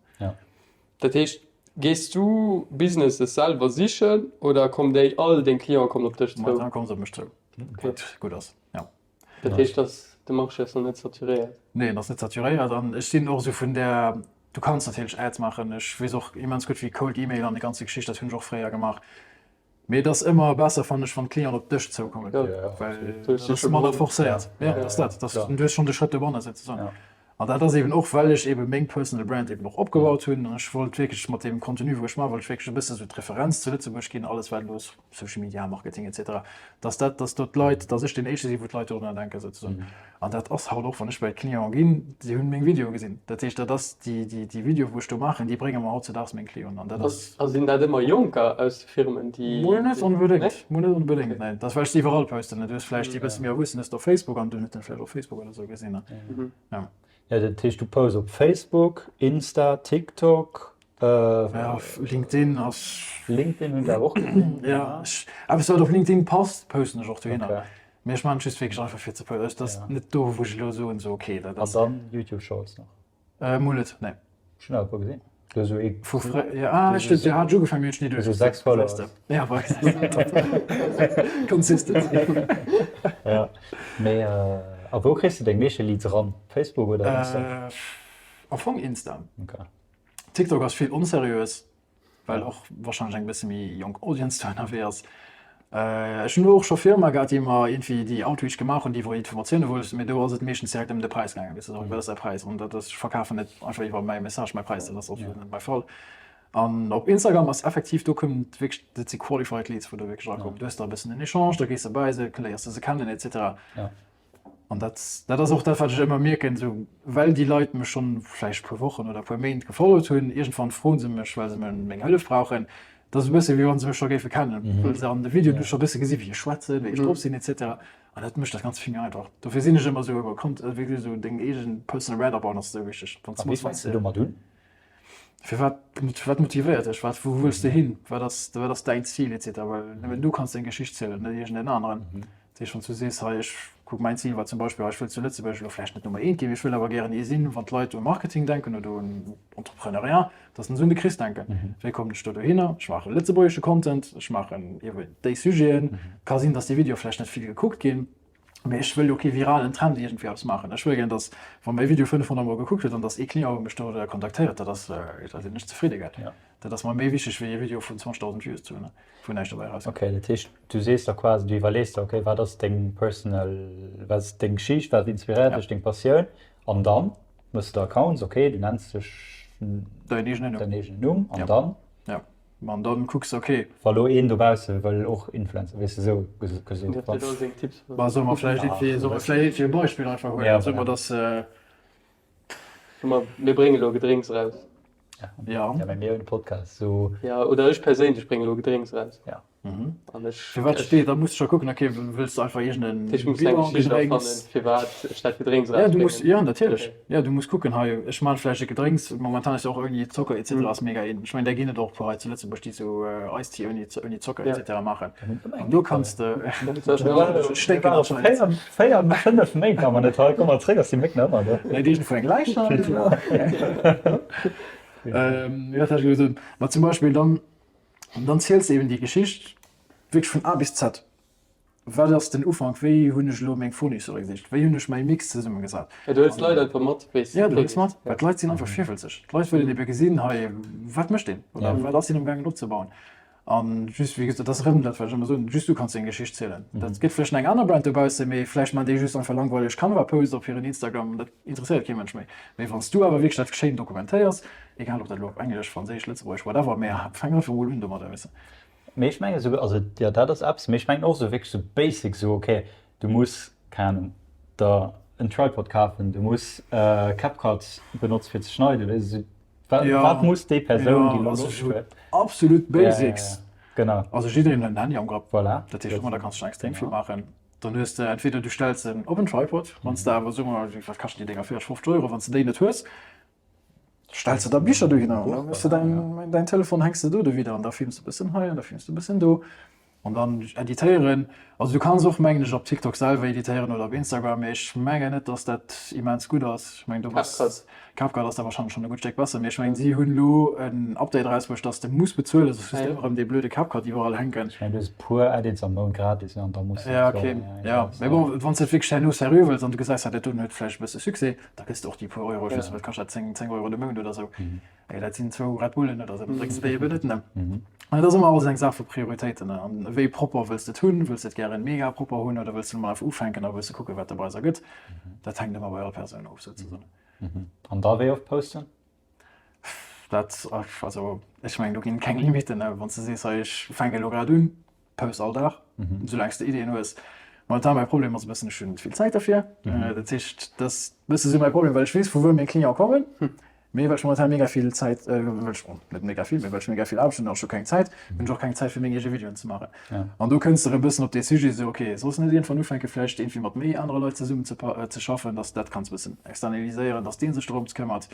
Dat heescht, gees du Businesses selwer sichen oder kommen déi all, deng Clienten kommen op dech zou? Momentan kommen se op mech zou, wat gutt ass, jo. Dat heescht, dass de Marché ass nach net saturéiert? Nee, en ass net saturéiert an ech sinn och esou vun där, du kanns natierlech Ads maachen, ech weess och immens gutt wéi Cold Email an déi ganze Geschicht, dat hunn ech och fréier gemaach, mee et ass ëmmer besser fannen ech, wann d'Clienten op dech zoukommen, well dat ass manner forcéiert. Jo, dat ass dat, dass du hues schonn de Schrëtt dobanne souzesoen. An dat ass eben och, well ech eben meng Personal Brand eben och opgebaut hunn an ech wollt wierklech mat deem Contenu wou ech maachen, wollt ech wierklech e bësse sou d'Referenz zu Lëtzebuerg ginn, alles wat elo Social Media, Marketing et cetera, dass dat, dass do d'Leit, dass ech deen éischte sinn, wou d'Leit dorunner denken souzesoen. An dat ass haut och, wann ech bei d'Clienten ginn, si hunn meng Videoe gesinn. Dat heescht, dat ass déi, déi, déi Videoe wou ech do maachen, déi brénge mer hautzedaags meng Clienten an dat ass. A sinn dat ëmmer Jonker aus de Firmen, déi. Mol net onbedéngt, mol net onbedéngt, nee. Dat ass well ech se iwwerall posten, du hues vläicht déi e bësse méi erwuessen hues de op Facebook an dunn huet en vläicht op Facebook oder sou gesinn. Ja. Ja, dat heescht du posts op Facebook, Insta, TikTok. Ja, LinkedIn ass. LinkedIn hunn ech awer och gesinn. Ja, ech, eppes wat op LinkedIn passt, posten ech och dohinner. Okay. Mee ech maachen et just wierklech einfach fir ze posten. Dat ass net do wou ech elo soen, sou okay, dat ass. An dann YouTube Shorts nach. Äh, mol net, nee. Ech hunn awer e puer gesinn. Du hues esou ee. Vu fréi, ja, ah, stimmt, jo, hat ech ugefaangen, mee hunn ech ni duerch. Esou 6 Followers. Ja, voilà. Consistency. Ja, mee a wou kriss de deng meeschte Leads eran? Facebook oder Insta? Am Fong Insta. Okay. TikTok ass vill onseriös. well och wahrscheinlech eng bësse méi jonk Audience do ënnerwee ass. Ech hunn och scho Firma gehat, déi mer iergendwéi déi Outreach gemaach hunn, déi wou Informatioune wollten, mee do ass et meeschtens direkt ëm de Präis gaangen, weess de, wat ass däi Präis? An dat ass, ech verkafen net einfach iwwer mäi Message mäi Präis, dat ass absolut net mäi Fall. An op Instagram ass effektiv, do kënnt wierklech, dat si qualified Leads, wou do wierklech erakommen. Du hues da e bëssen en Echange, da gees de bäi se, léiers de se kennen et cetera. An dat, dat ass och dat, wat ech ëmmer mierken, esou, well déi Leit mech schonn vläicht e puer Wochen oder e puer Méint gefollowt hunn, iergendwann froe se mech, well se meng Hëllef brauchen. Dat ass e bësse wéi wann se mech scho géife kennen, well se an de Videoen hu scho e bësse gesi wéi ech schwätzen, wéi ech drop sinn et cetera. An dat mécht dat Ganzt vill méi einfach. Dofir sinn ech ëmmer esou, kommt wierklech esou deng eegen Personal Brand opbauen ass esou wichteg. Wann A wéi fänks de domat un? Firwat, wat motivéiert dech? Wat, wou wëlls de hin? Wat ass, wat ass däin Zil et cetera. Well nëmmen du kanns deng Geschicht zielen, net iergendeen aneren. Dat heescht, wann s du sees, hei ech kuck mäin Zil war zum Beispill, hei ech wëll zu Lëtzebuerg elo vläicht net Nummer eent ginn, mee ech wëll awer gären ee sinn, wann d'Leit u Marketing denken oder un Entrepreneuriat, datt se un de Chris denken. Wéi kommen ech do dohinner? Ech maache lëtzebuergesche Content, ech maachen iewe déi Sujeten. Ka sinn, datt déi Videoe vläicht net vill gekuckt ginn, mee ech wëll jo kee viralen Trend iergendwéi eppes maachen. Ech wëll gären, datt wa mäi Video 500 Mol gekuckt huet an datt ee Client mech do kontaktéiert, dat ass, da sinn ech zefridde gell. Dat ass mer méi wichteg wéi e Video vun 20.000 Views ze hunn, wou näischt dobäi erauskënnt. Ok, dat heescht du sees der quasi, du iwwerlees der, ok, wat ass deng personal, wat ass deng Geschicht, wat inspiréiert dech, deng Passioun an dann méchs de der Accounts, ok, du nenns dech Däin eegenen Numm. Däin eegenen Numm an dann? Ja, an dann kucks de, ok. Wa lo een dobausse wëll och Influencer, weess de, esou gesot. Dierft Dir do seng Tipps Ma solle mer vläicht iergendwéi, solle mer vläicht iergendwéi e Beispill einfach huelen? Soe mer, dass. Mir brénge lo Gedrénks eraus. Ja, ja, mir hunn e Podcast, so. Ja, oder ech perséinlech brénge lo Gedrénks eraus. Ja. Mhm. An ech. Fir wat steet, da muss du scho kucken, okay, wëlls du einfach iergend en Ech muss eng Geschicht erfannen, firwat ech dat Gedrénks Ja, du muss, ja, natierlech. Okay. Ja, du muss kucken, hei, ech maan vläicht e Gedrénks, momentan ass jo och ouni Zocker et cetera ass mega in. Ech mengen, där ginn et och e puer hei zu Lëtzebuerg, déi sou Ice Tea ouni, ouni Zocker et cetera maachen. An do kanns de. Sténken anscheinend. 4, 5 Méint war mer net hei, komm mer zréck, ass déi Méck nach ëmmer do. Läit iergendwou eng Läich nach an Wéi wat hat ech elo gesot? Ma zum Beispill dann, dann ziels de eben déi Geschicht wierklech vun A bis Z. Wat ass den Ufank, wéi hunn ech elo meng Fournisseure gesicht, wéi hunn ech mäi Mix zesummegesat? Ja, du hëls d'Leit einfach mat, wéi s de. Ja, du hëls mat, well d'Leit sinn einfach virwëlzeg. D'Leit wëllen ebe gesinn, hei, wat mécht deen oder wat ass deen amgaangen opzebauen? An just, wéi gesot, dat ass erëm dat, wat ech ëmmer soen, just du kanns deng Geschicht zielen. Dat gëtt vläicht nach eng aner Brand dobaussen, mee vläicht maachen déi just einfach langweileg Canva-Posts op hiren Instagram an dat interesséiert kee Mënsch méi. Mee wann s du awer wierklech dat schéin dokumentéiers, egal ob dat elo op Englesch, Franséisch, Lëtzebuergesch, whatever, mee fänk einfach emol un domadder, weess de. Mee ech mengen esouguer, also jo dat ass eppes, mee ech mengen och esou wierklech esou Basics, esou ok, du muss, keng Ahnung, der en Tripod kafen, du muss CapCut benotze fir ze schneiden, weess de, esou wat muss déi Persoun, déi elo Loscht huet. Absolut Basics. Genau. Also jiddereen huet en Handy am Grapp. Voilà. Dat heescht, domadder kanns du schon extrem vill maachen. Dann hues de entweder du stells en op en Tripod, wann s de awer, soe mer, wat kaschten déi Dénger, 40, 50 Euro, wann s de déi net hues, Stells de da Bicher dohinner an da hues de däin, däin Telefon hänks de do dowidder an da films de bëssen hei an da films de bëssen do an dann editéieren. Also du kanns och mengen ech op TikTok selwer editéieren oder op Instagram, mee ech mengen net dass dat immens gutt ass. Ech mengen do bass CapCut ass da wahrscheinlech schonn e gutt Stéck besser, mee ech mengen si hunn elo en Update erausbruecht, dass de muss bezuelen, soss hues de ëmmer erëm dee blöde CapCut iwwerall hänken. Ech mengen du hues e puer Edits am Mount gratis an da muss de Ja okay, ja mee bon wann s de et wierklech herno seriö wëlls an du gesäis, dat doen huet vläicht e bësse Succès, Da kriss de och déi puer Euro, ech weess net, wat kascht dat, 10, 10 Euro de Mount oder esou. Ey, dat sinn zwou Red Bullen oder esou, da drénks de déi eben net, ne? An et ass ëmmer alles eng Saach vu Prioritéiten, ne? An wéi propper wëlls de et hunn? Wëlls de et gären mega propper hunn oder wëlls de emol einfach ufänken a wëlls de kucken, wat dobei esou gëtt? Dat hänkt ëmmer bei all Persoun of, souzesoen. An da wéi oft posten? Dat, also ech mengen, do ginn et keng Limitten, ne? Wann s de sees, hei ech fänke elo grad un, Post all Dag, soulaang s de Iddien hues. Momentan mäi Problem ass e bëssen, ech hunn net vill Zäit derfir. Dat heescht, dat ass e bësse sou mäi Problem, well ech weess, vu wou meng Cliente kommen, mee well ech momentan mega vill Zäit, well ech, bon, net mega vill, mee well ech mega vill Aarbecht hunn an ech hu keng Zäit, hunn ech och keng Zäit fir meng eege Videoen ze maachen. An do kënns de erëm e bëssen op dee Sujet, sou, ok, solls de net iergendwann ufänke vläicht iergendwéi mat méi anere Leit zesummen ze ze schaffen, dass de dat kanns e bëssen externaliséieren, dass dee sech dorëms këmmert.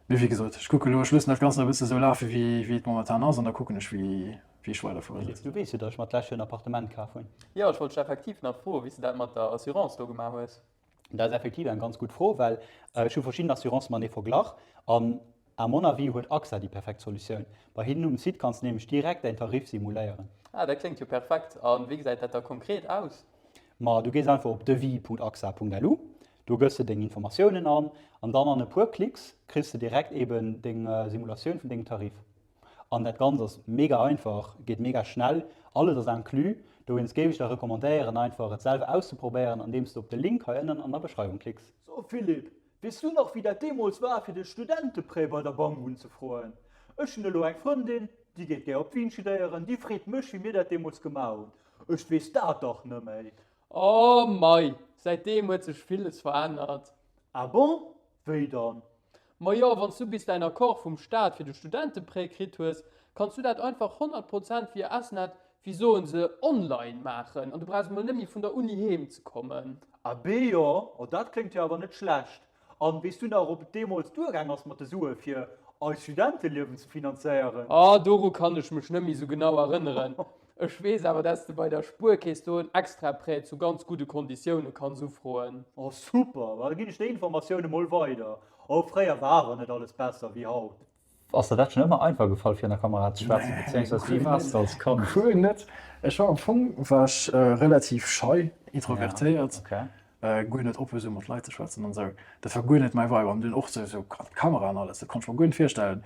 Mee wéi gesot, ech kucke elo, ech loossen dat Ganzt nach e bësse sou lafe wéi wéi et momentan ass an da kucken ech, wéi wéi ech weiderfueren. Philippe, du weess jo, datt ech mer d'lescht Joer en Appartement kaf hunn. Jo, ech wollt dech effektiv nach froen, wéi s de dat mat der Assurance do gemaach hues. Dat ass effektiv eng ganz gutt Fro, well ech hu verschidden Assurancë matenee verglach an à mon avis huet AXA déi perfekt Solutioun. Bei hinnen um Site kanns de nämlech direkt däin Tarif simuléieren. Ah, dat kléngt jo perfekt. A wéi gesäit dat da konkret aus? Ma du gees einfach op devis.axa.lu, do gëss de deng Informatiounen an an dann an e puer Klicks kriss de direkt eben deng Simulatioun vun dengem Tarif. An dat Ganzt ass mega einfach, geet mega schnell, alles ass inclus. Dowéinst géif ech der recommandéieren einfach et selwer auszeprobéieren andeems de op de Link hei ënnen an der Beschreiwung klicks. So Philippe, weess du nach wéi dat deemools war fir de Studenteprêt bei der Bank unzefroen? Ech hunn elo eng Frëndin, déi geet gär op Wien studéieren, déi freet mech wéi mir dat deemools gemaach hunn. Ech weess dat dach nëmméi. Oh mei, säitdeem huet sech villes verännert. Ah bon? Wéi dann? Majo, wann s du bis däin Accord vum Staat fir de Studenteprêt kritt hues, kanns du dat einfach 100 Prozent via SNet, wéi soen se, online maachen an du brauchs emol net méi vun der Uni heem ze kommen. Abee jo, oh dat kléngt jo awer net schlecht. An weess du nach ob et deemools duergaang ass mat de Sue fir eist Studenteliewen ze finanzéieren? Ah, doru kann ech mech net méi sou genau erënneren. Ech weess awer, dass de bei der Spuerkeess do en extra Prêt zu ganz gudde Konditioune kanns ufroen. Oh super, da ginn ech déi Informatioun emol weider. Oh fréier war awer net alles besser wéi haut. Ass der dat schon ëmmer einfach gefall fir an der Kamera ze schwätzen, beziehungsweise wéi waars de als Kand? Guer net. Ech war am Fong war ech relativ schei, introvertéiert, guer net oppe sou mat Leit ze schwätzen an esou. Dat war guer net mäi Vibe an dunn och sou sou an d'Kamera an alles, dat konnt ech mer guer net virstellen.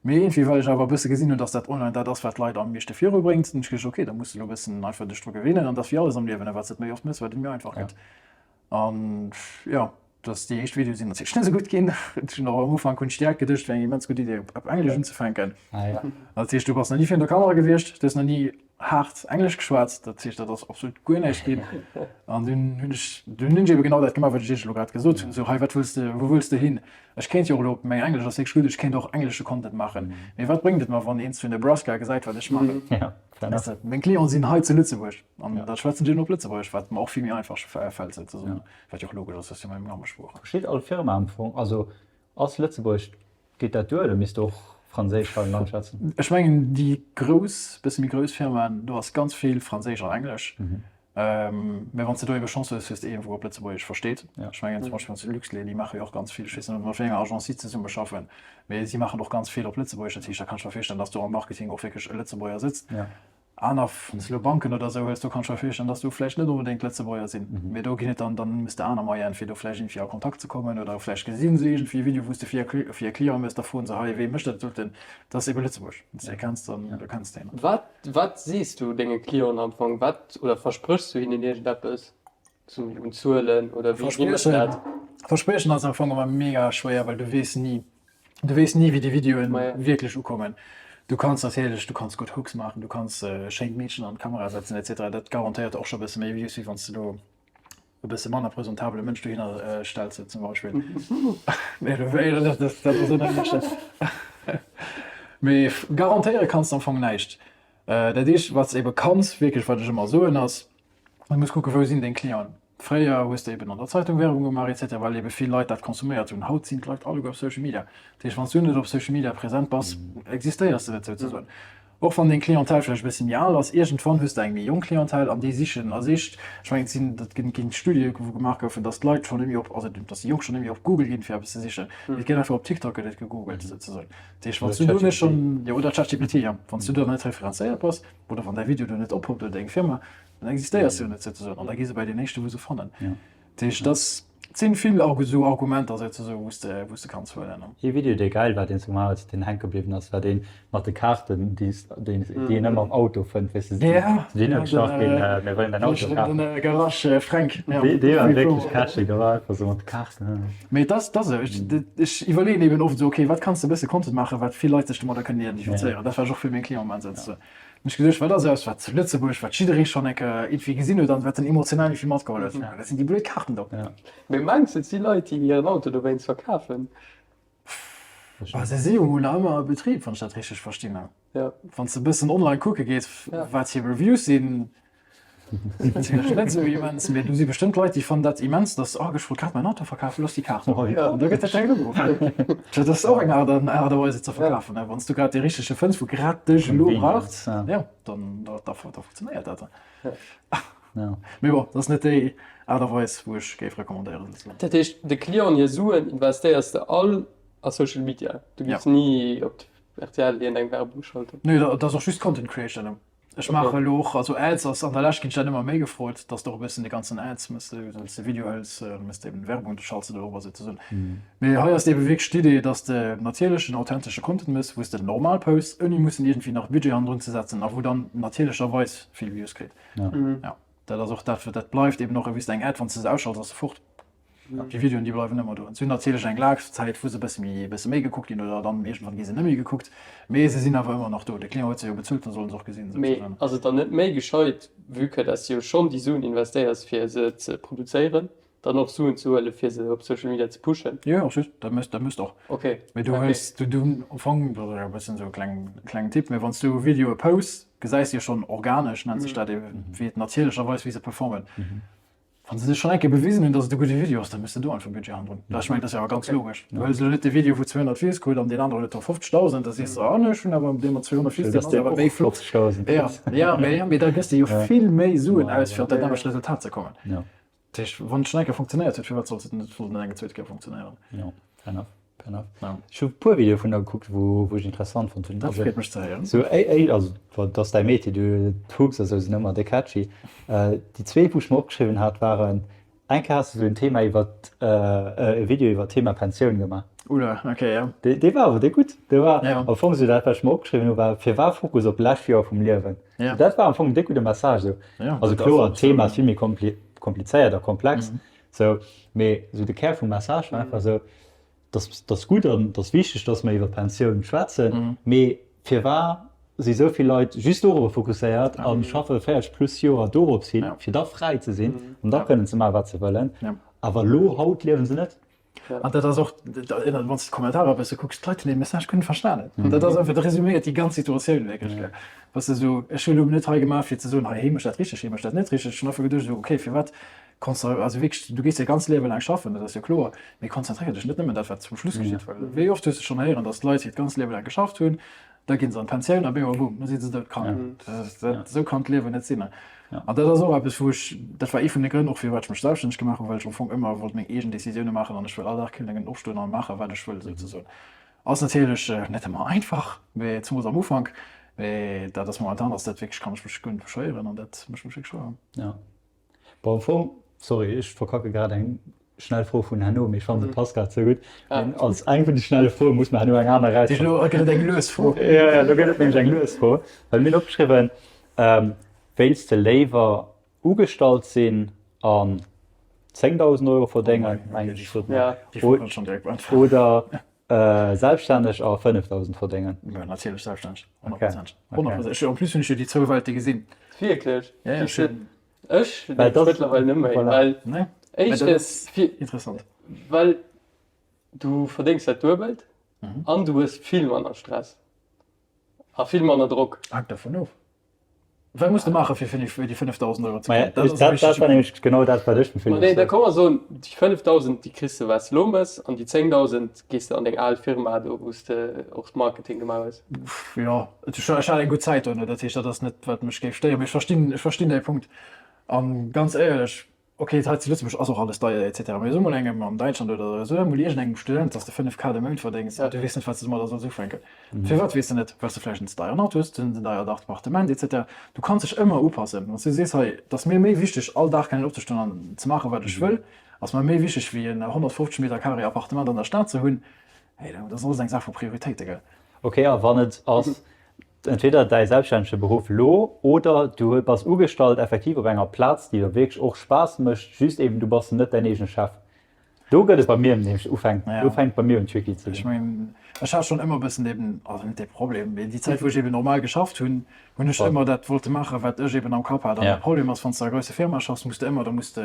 Mee iergendwéi well ech awer e bësse gesinn hunn, dass dat online dat ass wat d'Leit am meeschte virubréngt, hunn ech geduecht, ok, da muss de elo e bëssen einfach dech dru gewinnen an dat ass wéi alles am Liewen, wat s de méi oft méchs, wat et méi einfach gëtt. An jo, dass déi éischt Videoe sinn natierlech net esou gutt ginn. Ech hunn och am Ufank hunn ech direkt geduecht, et wär eng immens gutt Idee op Englesch unzefänken. Dat heescht, du bass nach ni virun der Kamera gewiescht, du hues nach ni haart Englesch geschwat, dat heescht, dat ass absolut guer näischt ginn. An dunn hunn ech dunn hunn ech ebe genau dat gemaach, wat ech iech elo grad gesot hunn, esou, hei wat wëlls de, wou wëlls de hin? Ech kéint jo och elo, mäin Englesch ass wierklech gutt, ech kéint och englesche Content maachen, mee wat bréngt et mer, wann een zu Nebraska gesäit, wat ech maachen? Weess de, meng Clienten sinn hei zu Lëtzebuerg. An da schwätzen si och Lëtzebuergesch, wat mer och vill méi einfach fält souzesoen, wat jo och logesch ass, dat ass jo meng Mammesprooch. Versteet all Firma am Fong, also ass Lëtzebuergesch, geet dat duer oder misst och Franséisch hei am Land schwätzen? Ech mengen déi grouss, bësse méi grouss Firmaen, do ass ganz vill Franséisch an Englesch. Mä wann s de do ebe Chance hues, hues de een, wou op Lëtzebuergesch versteet. Ech mengen zum Beispill wann s de Luxlait, déi maache jo och ganz vill, ech weess net mat wéi enger Agence si zesumme schaffen, mä si maachen och ganz vill op Lëtzebuergesch. Dat heescht, da kann ech mer virstellen, datt do am Marketing och wierklech e Lëtzebuerger sëtzt. Aner, wann s de elo Banken oder esou hues, do kann ech mer virstellen, dass do vläicht net onbedéngt Lëtzebuerger sinn, mee do ginn et dann, dann muss de aner Moyene fir do vläicht iergendwéi a Kontakt ze kommen oder vläicht gesi se iergendwéi e Video, wou s de fir e Client méchs, da froen se, hei wee mécht dat doten? Dat ass ebe Lëtzebuerg, wann s de e kenns, dann da kenns de een. Wat, wat sees du denge Clienten am Fong? Wat, oder verspréchs du hinnen iergendeppes zu un Zuelen oder wéi, wéi méchs de dat? Verspriechen ass am Fong ëmmer mega schwéier, well du weess ni, Du weess ni wéi déi Videoen wierklech ukommen. Du kanns natierlech, du kanns gutt Hooks maachen, du kanns e schéint Meedchen an d'Kamera setzen etc. Dat garantéiert och scho e bësse méi Views wéi wann s de do e bësse manner presentabele Mënsch dohinner stells zum Beispill. Mee garantéiere kanns de am Fong näischt. Dat eenzegt wat s de ebe kanns wierklech, wat ech ëmmer soen ass, Du muss kucken, wou sinn deng Clienten. Fréier hues de eben an der Zeitung Werbung gemaach et cetera, well ebe vill Leit dat konsuméiert hunn. Haut sinn d'Leit alleguer op Social Media. Dat heescht, wann s du net op Social Media present bass, existéiers de net souzesoen. Och wann deng Clientèle vläicht e bëssi méi al ass, iergendwann hues de eng méi jonk Clientèle an déi sichen a sicht. Ech mengen, et sinn, dat ginn Studie wou gemaach goufen, datt d'Leit schonn net méi op, also datt déi Jonk schonn net méi op Google ginn, fir eppes ze sichen. Et gëtt einfach op TikTok gëtt et gegoogelt souzesoen. Dat heescht, wann s du do net schonn, jo oder ChatGPT, jo, wann s du do net referenzéiert bass oder wann däi Video do net oppoppt oder deng Firma, Dann existéiers du jo net souzesoen an da gi se bei deen éischte wou se fannen. Dat heescht dass et sinn vill esou Argumenter souzesoen wou s de wou s de kanns huelen. Ee Video dee geil war deen s de gemaach hues, deen hänke bliwwen ass, war deen mat de Kaarten déi s déi déi een ëmmer am Auto fënnt, weess de, deen huet ech nach ginn, mir wëllen däin Auto kafen. Den Garage Fränk, jo. Dee dee war wierklech catchy, do war einfach sou mat de Kaarten. Mee et ass et ass esou, ech ech iwwerleeën eben oft esou, okay wat kanns de e bësse Content maachen wat vill Leit sech domadder kënnen identifizéieren. Dat wat ech och vill menge Clienten maachen, souzesoen. Hun ech geduecht, wat ass eppes wat zu Lëtzebuerg, wat jidderee schonn eng Kéier iergendwéi gesinn huet an wat en emotional iergendwéi matgeholl huet? Dat sinn déi blöd Kaarten do. Mee mengs de et si Leit déi hiren Auto dowéinst verkafen? Bah, se si jo mol nach ëmmer a Betrib, wann ech dat richteg verstinn hu. Wann s de e bëssen online kucke gees, wat hir Reviews sinn, Natierlech net esou immens, mee do si bestëmmt Leit, déi fannen dat immens, dass, oh, ech wollt grad mäin Auto verkafen, looss déi Kaart do. An da gëtt dat direkt ugeruff. Dat ass och eng Aart an Aart a Weis et ze verkafen, ne? Wann s du grad dee richtege fënns, wou grad dech elo braucht, jo, dann da da funktionéiert dat. Mee bon, dat ass net déi Aart a Weis, wou ech géif recommandéieren, se ze maachen. Dat heescht, de Clienten hir Suen investéiers de all a Social Media? Du giffs ni op rtl iergendeng Werbung schalten? Nee, dat ass och just Content Creation. Ech maache elo och, also Ads ass an der Lescht ginn ech dat ëmmer méi gefrot, dass de och e bëssen déi ganzen Ads mëss, wann s de Video hëls, mëss de eben Werbung, du schalts se do erop a souzesoen. Mee hei ass eben wierklech d'Idee, dass de natierlechen, authentesche Content mëss, wou s de normal posts, ouni mussen iergendwéi nach Budget hannendrun ze setzen a wou dann natierlecherweis vill Views kritt. Jo, dat ass och dat, dat bleift eben och, wéi s de eng Ad, wann s de se ausschalts, ass se fort. Déi Videoen déi bleiwen ëmmer do. Se hunn natierlech eng Lafzäit wou se e bësse méi e bësse méi gekuckt ginn oder dann iergendwann gi se net méi gekuckt, mee se sinn awer ëmmer nach do. De Client huet se jo bezuelt, dann soll en se och gesinn Mee souzesoen. ass et dann net méi gescheit, vue que dass de jo schonn déi Suen investéiers fir se ze produzéieren? Dann och Suen ze huelen, fir se op Social Media ze pushen? Jo, just, dat méchs, dat méchs de och. Okay. Mee du hues, du, du, am Fong, dat ass e bëssen esou e kleng, klengen Tipp, mee wann s du Videoe posts, gesäis de jo schonn organesch, nennt sech dat eben, wéi et natierlecherweis, wéi se performen. Wann se sech schonn eng Kéier bewisen hunn, datt et e gudde Video ass, da méchs de do einfach Budget hannendrun. Dat, ech mengen, dat ass jo awer ganz logesch. Du hëls elo net de Video, wou 200 Views krut an deen aneren huet der 50.000, da sees de, ah nee, ech hunn awer dee mat 200 Views, deen ass awer méi flott. 50.000. Ja, ja, mee, mee da gëss de jo vill méi Suen aus, fir op dat nämmlecht Resultat ze kommen. Dat heescht, wann et schonn eng Kéier funktionéiert huet, firwat sollt et net sollt et eng zweet Kéier funktionéieren? Jo, fair enough, fair enough. Ja. Ech hu e puer Videoe vun der gekuckt, wou, wou ech interessant fonnt hunn. Dat freet mech ze héieren. Sou, éi, éi, also, dat ass däi Metier, du, d'Hooks a sou sinn ëmmer déi catchy. Déi zwee, wou ech mer opgeschriwwen hat, waren, eng Kéier has de sou en Thema iwwert, e Video iwwert d'Thema Pensioun gemaach. Oula, okay, ja. Dee, dee war awer dee gutt. Dee war Ja. am Fong sou dat, wat ech mer opgeschriwwen hu, war, Firwat Fokus op lescht Joer vum Liewen? Ja. Dat war am Fong dee gudde Message sou. Ja, Also dat kloer, ass d'Thema ass vill méi komplizéiert a komplex, sou, mee sou de Kär vum Message war einfach sou, dass dass gutt an dass wichteg, dass mer iwwer Pensioun schwätzen, mee firwat si sou vill Leit just dorobber fokusséiert a schaffe 40 plus Joer dorops hin, fir da fräi ze sinn an da kënnen ze maachen, wat se wëllen, awer elo haut liewen se net. An dat ass och, wann s de d'Kommentarer e bësse kucks, d'Leit hunn dee Message guer net verstanen. An dat ass einfach, dat resuméiert déi ganz Situatioun wierklech, gell. Weess de, esou, ech hunn elo net hei gemaach, fir ze soen, hei, hee mécht dat richteg, hee mécht dat net richteg. Ech hunn einfach geduecht, esou, okay, firwat konzer-, also wierklech, du gees däi ganzt Liewe laang schaffen, dat ass jo kloer, mee konzentréier dech net nëmmen dat, wat zum Schluss geschitt. Well wéi oft hues de schonn héieren, datt d'Leit hiert ganzt Liewe laang geschafft hunn, Da ginn se an d'Pensioun a bemol, boom, da si se doudkrank. Esou kann d'Liewen net sinn. An dat ass och eppes, wou ech, dat war ee vun de Grënn och, firwat ech mech selbststänneg gemaach hunn, well ech am Fong ëmmer wollt meng eegen Decisioune maachen an ech wëll all Dag kënnen opstoen a maachen, wat ech wëll, souzesoen. Ass natierlech net ëmmer einfach, mee zemools am Ufank. Mee dat ass momentan ass dat wierklech, kann ech mech guer net beschwéieren an dat mécht mech wierklech frou. Bon, am Fong, sorry, ech verkacke grad eng schnell Fro vun herno, mee ech fannen se passt grad sou gutt. Mee als eng vun de schnelle Froe muss mer herno eng aner erausfannen. Elo gëtt et eng lues Fro. Jo, jo, elo gëtt et nämlech eng lues Fro, well mir hunn opgeschriwwen, Wéilts de léiwer ugestallt sinn an 10.000 Euro verdéngen, mengen ech, sot mer, oder Selbststänneg a 5.000 verdéngen? Jo, natierlech selbststänneg, 100%. 100%. En plus hunn ech jo déi zwou Welte gesinn. Wierklech? Ja, ja, ech hunn. Ech mëttlerweil net méi, well éischtens, Interessant. well du verdéngs dat Duebelt an du hues vill manner Stress a vill manner Drock. Hänkt dervun of. Wat muss de maachen, fir déi 5.000 Euro ze kréien? Dat, dat war nämlech genau dat, wat ech dem Philippe. Ma nee, da komm mer soen, déi 5.000, déi kriss de, wat s de elo méchs, an déi 10.000 gees de an deng al Firma do, wou s de och Marketing gemaach hues. Jo, ech hat eng gutt Zäit dono, dat heescht, dat ass net, wat mech géif stéieren. Mee ech verstinn, ech verstinn däi Punkt. A ganz éierlech, Ok, hei zu Lëtzebuerg ass och alles deier etc. Mee so mol engem an Däitschland oder so emol iergendengem Student, dass de 5 K de Mount verdéngs an du weess net, wat s de domadder solls ufänken. Firwat weess de net? Well s de vläicht en ze deieren Auto hues, en ze deiert Appartement etc. Du kanns dech ëmmer upassen. Wann s du sees, hei, et ass mir méi wichteg all Dag kennen opzestoen an ze maachen, wat ech wëll, ass mer méi wichteg wéi en 150 Meter carré Appartement an der Stad ze hunn, hey, dat ass alles eng Saach vu Prioritéite, gell? Ok, a wann et ass entweder däi selbststännege Beruff lo oder du bass ugestallt effektiv op enger Plaz, déi der wierklech och Spaass mécht, just eben du bass net däin eegene Chef. Do gëtt et bei mir nämlech ufänkt, do fänkt bei mir un tricky ze Ech ginn. mengen, ech hat schonn ëmmer e bëssen deen, also net dee Problem, mee déi Zäit wou ech eben normal geschafft hunn, hunn ech ëmmer dat wollte maachen, wat ech eben am Kapp hat. An de Problem ass, wann s de a grousse Firma schaffs, muss de ëmmer, da muss de,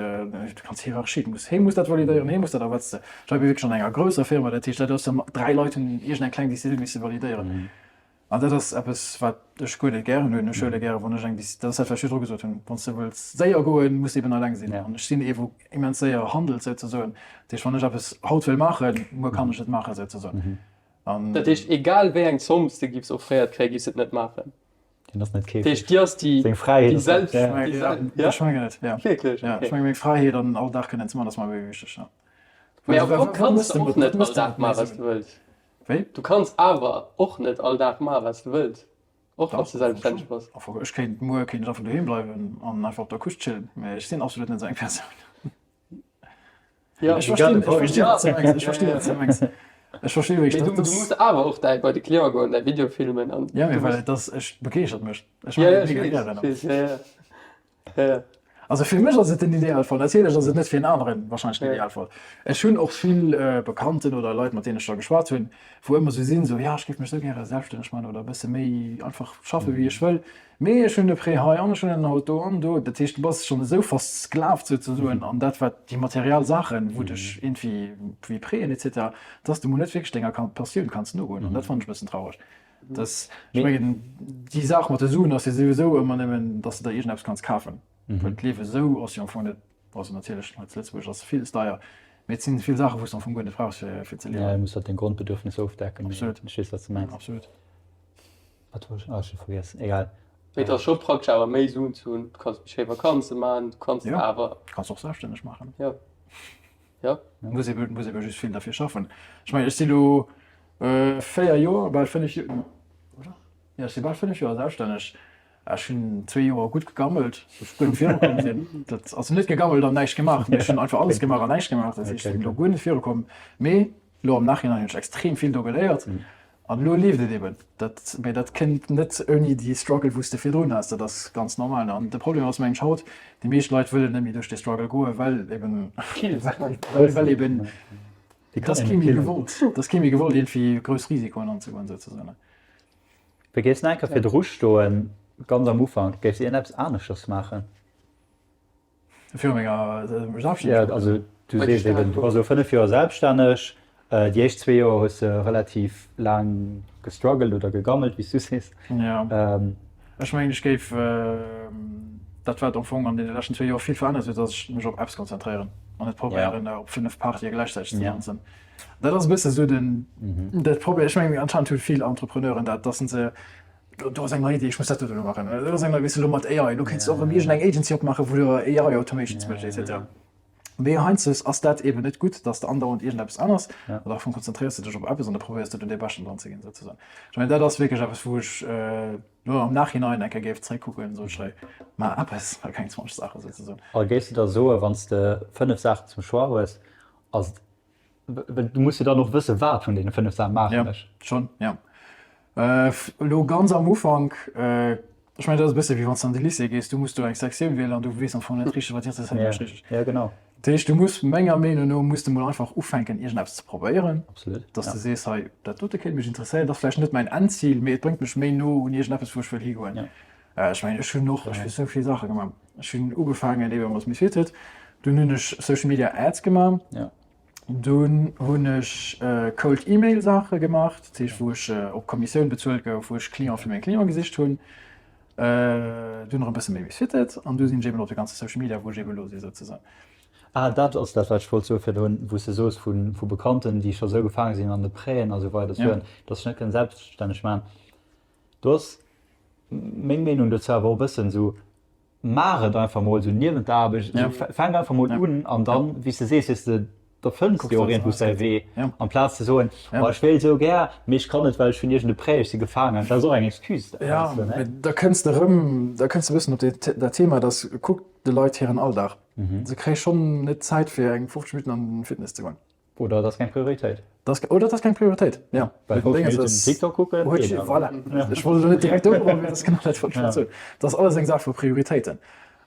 du kanns Hierarchie, du muss, hee muss dat validéieren, hee muss dat, a wat s de, ech war ebe wierklech an enger grousser Firma, dat heescht, dat ass dann, dräi Leit hunn iergendeng kleng Decisioun misse validéieren. An dat ass eppes, wat ech guer net gären hunn. Ech huele gäre wann ech eng Déci-, dat ass dat, wat ech virdru gesot hunn, Wann s de wëlls séier goen, muss de eben eleng sinn. An ech sinn ee wou immens séier handelt souzesoen. Dat heescht, wann ech eppes haut wëll maachen, muer kann ech et maachen souzesoen. An. Dat heescht, egal wéi eng Zomm s de giffs offréiert kréien, giffs et net maachen? Hien ass net Dat heescht, dir ass déi, Seng Fräiheet déi ass net Selbst, déi Sel-, ja? Ech mengen et, ja. Wierklech? Ja, ech Okay. menge meng Fräiheet an all Dag kënnen ze maachen, ass mer méi wichteg, ja. Mee am Fong kanns de och net all Dag maachen, wat s de wëlls. Wéi? Du kanns awer och net all Dag maachen, wat s de wëlls, och wann s de selbststänneg bass. Dach, ech kéint muer kéint ech einfach doheem bleiwen an einfach op der Couche chillen, mä ech sinn absolut net esou eng Persoun. Ja, Ech verstinn, ech verstinn, wat s de mengs. Ech verstinn, wat s de mengs. Ech verstinn wierklech, Mee du, dat du ass. muss awer och däi bei de Client goen, däi Video filmen an Ja, du mee well muss. et ass, ech begeeschtert mech. Ech Ja, maachen ja, et ech mega weess, gären. ech weess, ja, ja. Ja, ja. Also fir mech ass et den Idealfall. Natierlech ass et net fir en aneren wahrscheinlech den Idealfall. Ech hunn och vill Bekannten oder Leit, mat deenen ech da geschwat hunn, wou ëmmer esou sinn, esou, jo, ech géif mech esou gäre selbststänneg maachen oder e bësse méi einfach schaffe wéi ech wëll, mee ech hunn e Prêt hei an ech hunn en haut do an do. Dat heescht, du bass schonn esou versklavt souzesoen an dat wat déi materiell Saachen, wou dech iergendwéi wéi Prêten et cetera, dass de mol net wierklech denger Passioun kanns nogoen an dat fannen ech e bëssen traureg. Dass, ech mengen, déi Saach mat de Suen ass jo souwisou ëmmer nëmmen, dass de der iergendeppes kanns kafen. Well d'Liewe sou ass jo am Fong net, also natierlech hei zu Lëtzebuerg ass villes deier, mee et sinn vill Saachen, wou s de am Fong guer net brauchs fir, fir ze Ja, liewen. du muss halt deng Grondbedürfnisser ofdecken, mee Absolut. ech weess, wat s de mengs. Absolut. Wat wollt ech, ah, ech hu vergiess, egal. Mee et ass scho praktesch awer méi Suen ze hunn. Du kanns méi schéi Vakanze maachen, du kanns Jo, awer. kanns och selbststänneg maachen. Jo. Jo. Muss ebe, muss ebe just vill derfir schaffen. Ech mengen, ech si lo 4 Joer, bal 5 Joer, oder? Jo, ech si bal 5 Joer selbststänneg. Ech hunn zwee Joer gutt gegammelt, wou ech guer net virukomm sinn. Dat, also net gegammelt an näischt gemaach, mee ech hunn einfach alles gemaach an näischt gemaach. Dat heescht, ech sinn elo guer net virukomm. Mee elo am Nachhinein hunn ech extrem vill do geléiert. An elo leeft et eben. Dat, mee dat kënnt net ouni déi Struggle, wou s de virdrun has. Dat ass ganz normal. An de Problem ass, mengen ech, haut, déi meescht Leit wëllen net méi duerch dee Struggle goen, well eben, well eben, et ass kee méi gewollt, et ass kee méi gewollt, iergendwéi grouss Risikoen anzegoen, souzesoen. Wéi géifs de enker virdru stoen, ganz am Ufank, géifs de iergendeppes aneschters maachen? Viru menger Selbststännegkeet? Ja, also du sees eben, du bass elo 5 Joer selbststänneg. Déi éischt zwee Joer hues de relativ laang gestruggelt oder gegammelt, wéi s du sees. Ja, ech mengen, ech géif dat, wat am Fong an deene leschten zwee Joer vill verännert huet, ass, ech mech op Apps konzentréieren an net probéieren, op 5 Partye gläichzäiteg ze danzen. Dat ass e bësse sou den, dat Problem. Ech mengen, anscheinend hu vill Entrepreneuren dat, dass se Do ass eng nei Idee, ech muss dat do elo maachen. Do ass eng nei, weess de, elo mat AI, elo kéints de och erëm iergendeng Agency opmaachen, wou du AI Automations méchs et cetera. Mee heiansdo ass dat eeben net gutt, dass de andauernd iergendeppes ännerst an am Fong konzentréiers de dech op eppes an da probéiers de do dee Beschten dran ze ginn souzesoen. Ech mengen, dat ass wierklech eppes, wou ech elo am Nachhinein eng Kéier géif zeréckkucken an soen, Schrei, maach eppes a keng 20 Saachen souzesoen. A géifs de da soen, wann s de 5 Saachen zum Choix hues, ass et Well du muss jo dann och wësse wat vun deene 5 Saachen maachen ech. Ja, schonn, ja. Elo ganz am Ufank, ech mengen dat ass e bësse wéi wann s de an de Lycée gees, du muss do eng Sektioun wielen an du weess am Fong net richteg wat interesséiert mech richteg. Ja, genau. Dat heescht du muss menger Meenung no muss de mol einfach ufänken iergendeppes ze probéieren, Absolut, dass ja. de sees, hei dat dote kéint mech interesséieren, dat ass vläicht net mäin Endzil, mee et bréngt mech méi no un iergendeppes wou ech wëll higoen. Ja. Ech mengen ech hunn och, ech hu sou vill Saache gemaach. Ech hunn ugefaangen ebe mat Misfitted, dunn hunn ech Social Media Ads gemaach. Ja. Dunn hunn ech Cold Email Saache gemaach, dat heescht wou ech op Kommissioun bezuelt gouf, wou ech Client fir meng Client gesicht hunn. Dunn erëm e bësse méi Misfitted an du sinn ech eben op de ganze Social Media wou ech eben elo si souzesoen. Ah dat ass dat wat ech wollt soe virdrun, wou s de soos vu vu Bekannten déi scho sou gefaange sinn an de Prêten a sou weider Ja. soen, datt sech net kënnen selbststänneg maachen. Do ass meng Meenung dozou awer och e bëssen esou, Maach et einfach mol esou niewent der Aarbecht, Ja. fänk einfach mol Ja. un an dann, wéi s de sees, weess de, da fënns Kucks de och wat iergendwou säi erausgeet. Wee, Ja. amplaz ze soen, Ja. oh ech wéilt esou gär, mee ech kann net, well ech hunn iergend e Prêt, ech si gefaangen. Dat ass och eng Excuse, Ja, weess de, ne? mee da kënns de erëm, da kënns de e bëssen op dee, dat Thema, dass, kuck de Leit hiren Alldag, se kréie schonn net Zäit fir eng 50 Minutten an den Fitness ze goen. Oder et ass keng Prioritéit. Das, oder et ass keng Prioritéit, ja. Well 5 Minutten TikTok kucken geet awer. Voilà. Ech wollt elo net direkt do kommen, mee dat ass genau dat, wat ech wollt soen. Dat ass alles eng Saach vu Prioritéiten.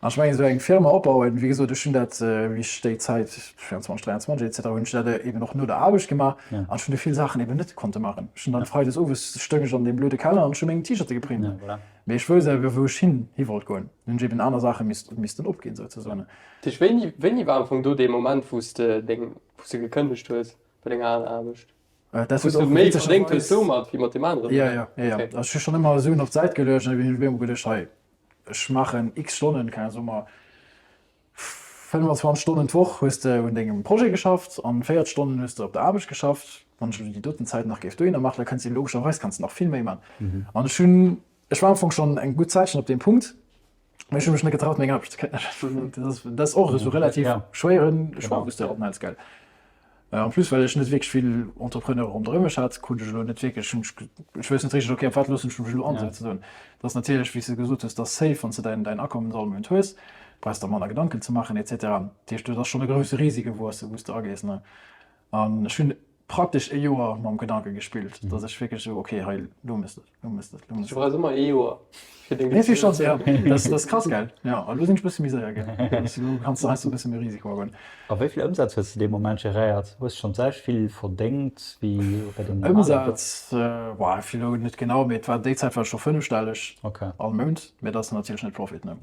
An ech mengen, esou eng Firma opbauen, wéi gesot, ech hunn dat, wéi ech déi Zäit, 24, 23 et cetera, hunn ech dat eben och no der Aarbecht gemaach an ech hunn do vill Saachen eben net konnte maachen. Ech hunn dann freides owes stoung ech an deem blöde Keller an ech hu meng T-Shirte geprint. Mee ech wousst awer, wou ech hin, hi wollt goen. Hunn ech eben aner Saache missten opginn, souzesoen. Dat heescht, wéini, wéini war am Fong do dee Moment, wou s de deng, wou s de gekënnegt hues bei denger aler Aarbecht? Dat Wou s huet du och méi verdéngt hues witzegerweis. domat wéi mat deem aneren, Ja, oder? ja, ja, ja. Okay. Ech hu schonn ëmmer Suen op d'Säit geluecht an da hunn ech mir ëmmer geduecht, hei, ech maachen x Stonnen, keng Ahnung, soe mer 25 Stonnen d'Woch hues de un dengem Projet geschafft an 40 Stonnen hues de op der Aarbecht geschafft. Wann ech elo déi doten Zäit nach géif dohinner maachen, da kënns de logescherweis kanns de nach vill méi maachen. An ech hunn, ech war am Fong schonn eng gutt Zäitchen op deem Punkt, Mee ech hu mech net getraut meng Aarbecht ze kënnegen. Dat ass, dat ass och esou relativ schwéieren Choix wou s de opmels, gell. En plus well ech net wierklech vill Entrepreneure ronderëm mech hat, krut ech elo net wierklech, hunn ech, ech wouss net richteg, okay op wat loossen ech mech elo an souzesoen. Dat ass natierlech, wéi s de gesot hues, dat ass safe wann s de däin, däin Akommen all Mount hues, brauchs der manner Gedanken ze maachen et cetera. Dat heescht, dat ass schonn e grousse Risiko wou s, wou s de agees, ne. An ech hunn. praktesch e Joer mam Gedanke gespillt, datt ech wierklech esou, okay, hei, lo méchs de et, lo méchs de et, lo méchs de et. Du brauchs ëmmer ee Joer fir deng Décisioun ze huelen. Dat ass krass, gell? Jo, a lo sinn ech e bësse méi séier, gell? Lo kanns de heiansdo e bësse méi Risiko agoen. A wéi vill Ëmsaz hues de dee Moment geréiert? Hues de schonn d'selwecht vill verdéngt wéi bei dengem normalen Job? Ëmsaz, boah, ech elo net genau, mee et war déi Zäit war ech scho fënnefstelleg all Mount, mee dat ass natierlech net Profit, ne?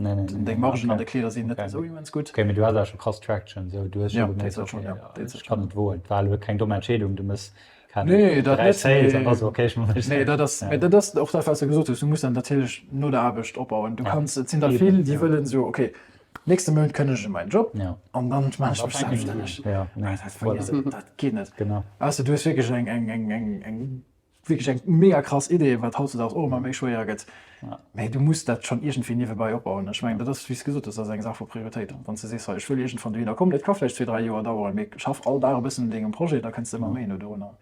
Deng Margen an de Kleeder sinn net esou immens gutt. Okay, mee du has awer scho krass Traction, sou du hues scho gemierkt, okay, ech kann et woen. Et war elo keng domm Entscheedung, du mëss keng 3 Sales an da sou, okay, ech maachen. Nee, dat ass, mee dat ass och dat, wat s de gesot hues, du muss dann natierlech no der Aarbecht opbauen. Du kanns, et sinn der vill, déi wëllen esou, okay, Nächste Mount kënnegen ech mäin Job an dann maan ech mech selbststänneg. Dat geet net. Ausser du hues wierklech eng eng eng eng eng wierklech eng mega krass Idee, wat hautzedaags och ëmmer méi schwéier gëtt. Mee du muss dat schonn iergendwéi niewebäi opbauen. Ech mengen, dat ass, wéi s de gesot hues, dat ass eng Saach vu Prioritéit. Wann s de sees, hei ech wëll iergendwann dohinner kommen, et ka vläicht zwee, dräi Joer daueren, mee schaff all Dag e bëssen un dengem Projet, da kënns de ëmmer méi no dorunner.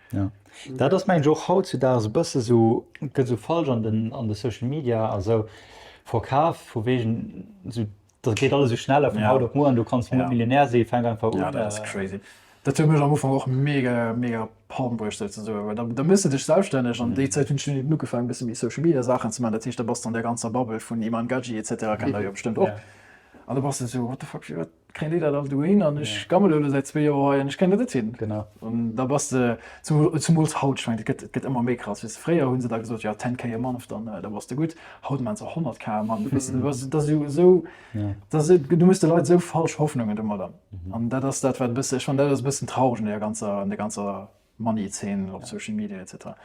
Dat ass mengen ech och hautzudaags e bësse sou, gëtt sou falsch an den an de Social Media a sou verkaf, vu wegen sou, dat geet alles sou schnell a vun haut op muer an du kanns muer Millionär si, fänk einfach un. Ja, dat ass crazy. Dat huet mech am Ufank och mega mega palm bruecht souzesoen, well da da méchs de dech selbststänneg an déi Zäit hunn ech dunn eben ugefaangen e bësse méi Social Media Saachen ze maachen, dat heescht da bass de an där ganzer Bubble vun Iman Gadzhi et cetera, kennt der jo bestëmmt och, an da bass de sou what the fuck, firwat Kréien déi dat alt elo hin an ech gammele elo säit zwee Joer hei an ech kréien dat net hin. Genau. An da bass de, zumools haut, ech mengen, et gëtt, et gëtt ëmmer méi krass, weess de, fréier hu se da gesot, jo, 10 K a month, dann, da bass de gutt. Haut maachen se 100 K a month, weess de, du bass, dat ass esou, esou, dat ass, du méchs de Leit esou falsch Hoffnungen domadder. An dat ass dat, wat e bësse, ech fannen, dat ass e bëssen traureg un deeër ganzer, un der ganzer Money-Zeen op Social Media etc.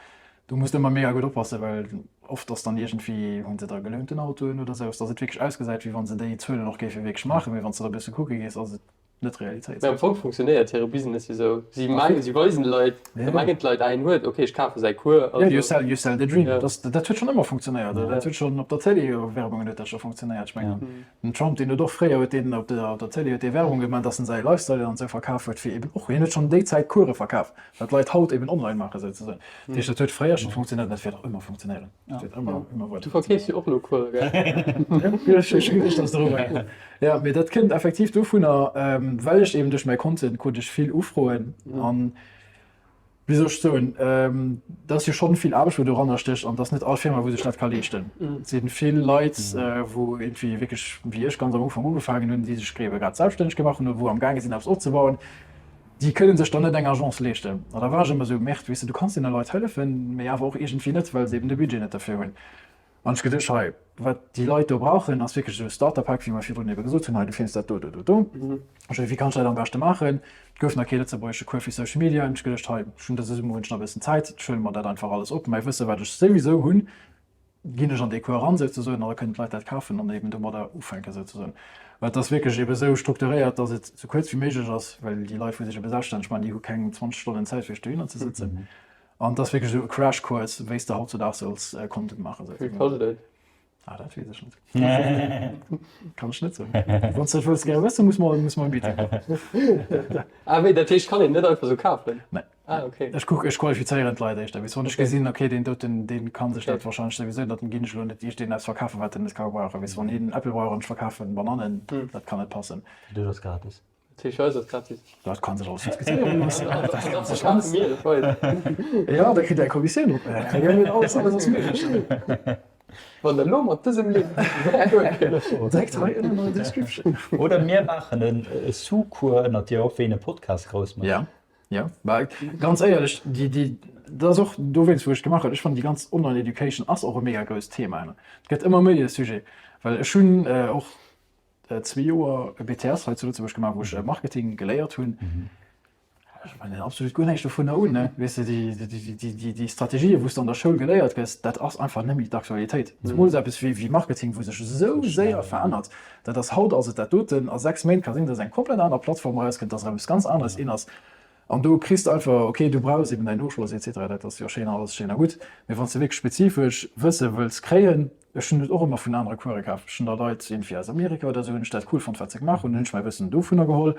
Do muss de ëmmer mega gutt oppassen, well oft ass dann iergendwéi, hunn se da gelounten Autoen oder sou, dass et wierklech ausgesäit, wéi wa se déi Zuelen och géife wierklech maachen, mee wann s de da e bësse kucke gees, ass et net Realitéit. Mee am Fong funktionéiert hire Business jo sou, si mengen, si weisen de Leit, da mengen d'Leit, ah hien huet, ok ech kafe säi Cours. Jo, you sell, you sell the dream. Dat, dat huet schonn ëmmer funktionéiert, dat huet schonn op der Télé-Werbungen huet dat scho funktionéiert. Ech mengen, Den Trump, deen huet och fréier huet deen op der op der Télé huet dee Werbung gemaach, dass en säi Lifestyle an esou verkaf huet, fir eben och, hien huet schonn déi Zäit Course verkaf, wat d'Leit haut eben online maachen souzesoen. Dat heescht, dat huet fréier scho funktionéiert an dat wäert och ëmmer funktionéieren. Dat wäert ëmmer, ëmmer weider Du verkeefs jo och elo Course, gell? Ja, ech hu geduecht, dass de dorobber. Ja, mee dat kënnt effektiv dovunner, well ech eben duerch mäi Content krut ech vill Ufroen an Wéi soll ech soen, dat ass jo schonn vill Aarbecht wou doranner stécht an et ass net all Firma wou sech dat ka leeschten. Et si vill Leit wou iergendwéi wierklech wéi ech ganz am Ufank ugefaangen hunn, déi sech ebe grad selbststänneg gemaach hunn oder wou am gaange sinn eppes opzebauen, déi kënne sech dann net eng Agence leeschten. An da war ech ëmmer esou, Merde, weess de, du kanns deene Leit hëllefen, mee awer och iergendwéi net, well se eben de Budget net derfir hunn. An ech geduecht, hei, wat déi Leit do brauchen, ass wierklech esou e Starter-Pack, wéi mer virdrun ebe gesot hunn, hei, du fënns dat do, do, do, do. Ech gesot, wéi kann ech dat am beschte maachen? Et gouf nach kee lëtzebuergesche Cours fir Social Media. Hunn ech geduecht, hei, ech hunn dëse Summer hunn ech nach e bëssen Zäit, ech huele mer dat einfach alles op. Mäi Wësse, wat ech souwisou hunn, ginn ech an dee Cours eran, souzesoen, an da kënnen d'Leit dat kafen an eben domadder ufänken, souzesoen. Well et ass wierklech ebe esou strukturéiert, datt et esou kuerz wéi méiglech ass, well déi Leit, wou sech ebe selbststänneg maachen, déi hu keng 20 Stonnen Zäit, fir sech dohinner ze sëtzen. An et ass wierklech esou e Crash Course, wéi s de hautzudaags solls Content maachen. Wéi kascht et? Ah, dat weess ech net. Kann ech net soen. Wann s de dat wëlls gäre wëssen, muss mer, muss mer e Meeting maachen. Ah wéi, dat heescht, kann een net einfach esou kafen? Nee. Ah, okay. Ech kuck, ech qualifizéieren d'Leit éischter. Weess, wann ech gesinn, okay, deen doten, dee ka sech dat warscheinlech souwisou, dann ginn ech elo net iergendeen eppes verkafen, wat en net ka gebrauchen. Weess, wann hien Äppel brauch an ech verkafen Banannen, dat kann net passen. Dat ass gratis. T-Shirts ass gratis. Dat kann sech alles diskutéieren loossen. Dat kann sech alles. Jo, da kritt Der eng Kommissioun drop. Alles, alles ass méiglech. Wann der elo mat dësem Link Dréckt hei ënnen an der Description. Oder mir maachen e Sous-Cours ënnert dir op, wéi een e Podcast grouss mécht. Ja, ja. Bah, ganz éierlech, déi, déi, dat ass och dowéinst, wou ech et gemaach hunn. Ech fannen, déi ganz Online Education ass och e mega grousst Thema. Et gëtt ëmmer méi e Sujet, well ech hunn och zwee Joer e BTS hei zu Lëtzebuerg gemaach, wou ech Marketing geléiert hunn. Ech wenden absolut guer näischt dovunner un. Ne? Weess de, déi, déi, déi, déi, déi Strategien, wou s de an der Schoul geléiert gëss, dat ass einfach net méi d'Aktualitéit. Zemools eppes wéi, wéi Marketing, wou sech esou séier verännert. Dat ass, haut ass et dat doten, a 6 Méint ka sinn, dass eng komplett aner Plattform erauskënnt, dass erëm eppes ganz aneres in ass. An do kriss de einfach, ok, du brauchs eben däin Ofschloss et cetera, dat ass jo schéin, alles schéin a gutt, mee wann s de wierklech spezifesch Wësse wëlls kréien, ech hunn et och ëmmer vun anere Course kaf, ech hunn da Leit iergendwéi aus Amerika oder esou, hunn ech dat cool fonnt wat se gemaach hunn, hunn ech mäi Wëssen dovunner geholl.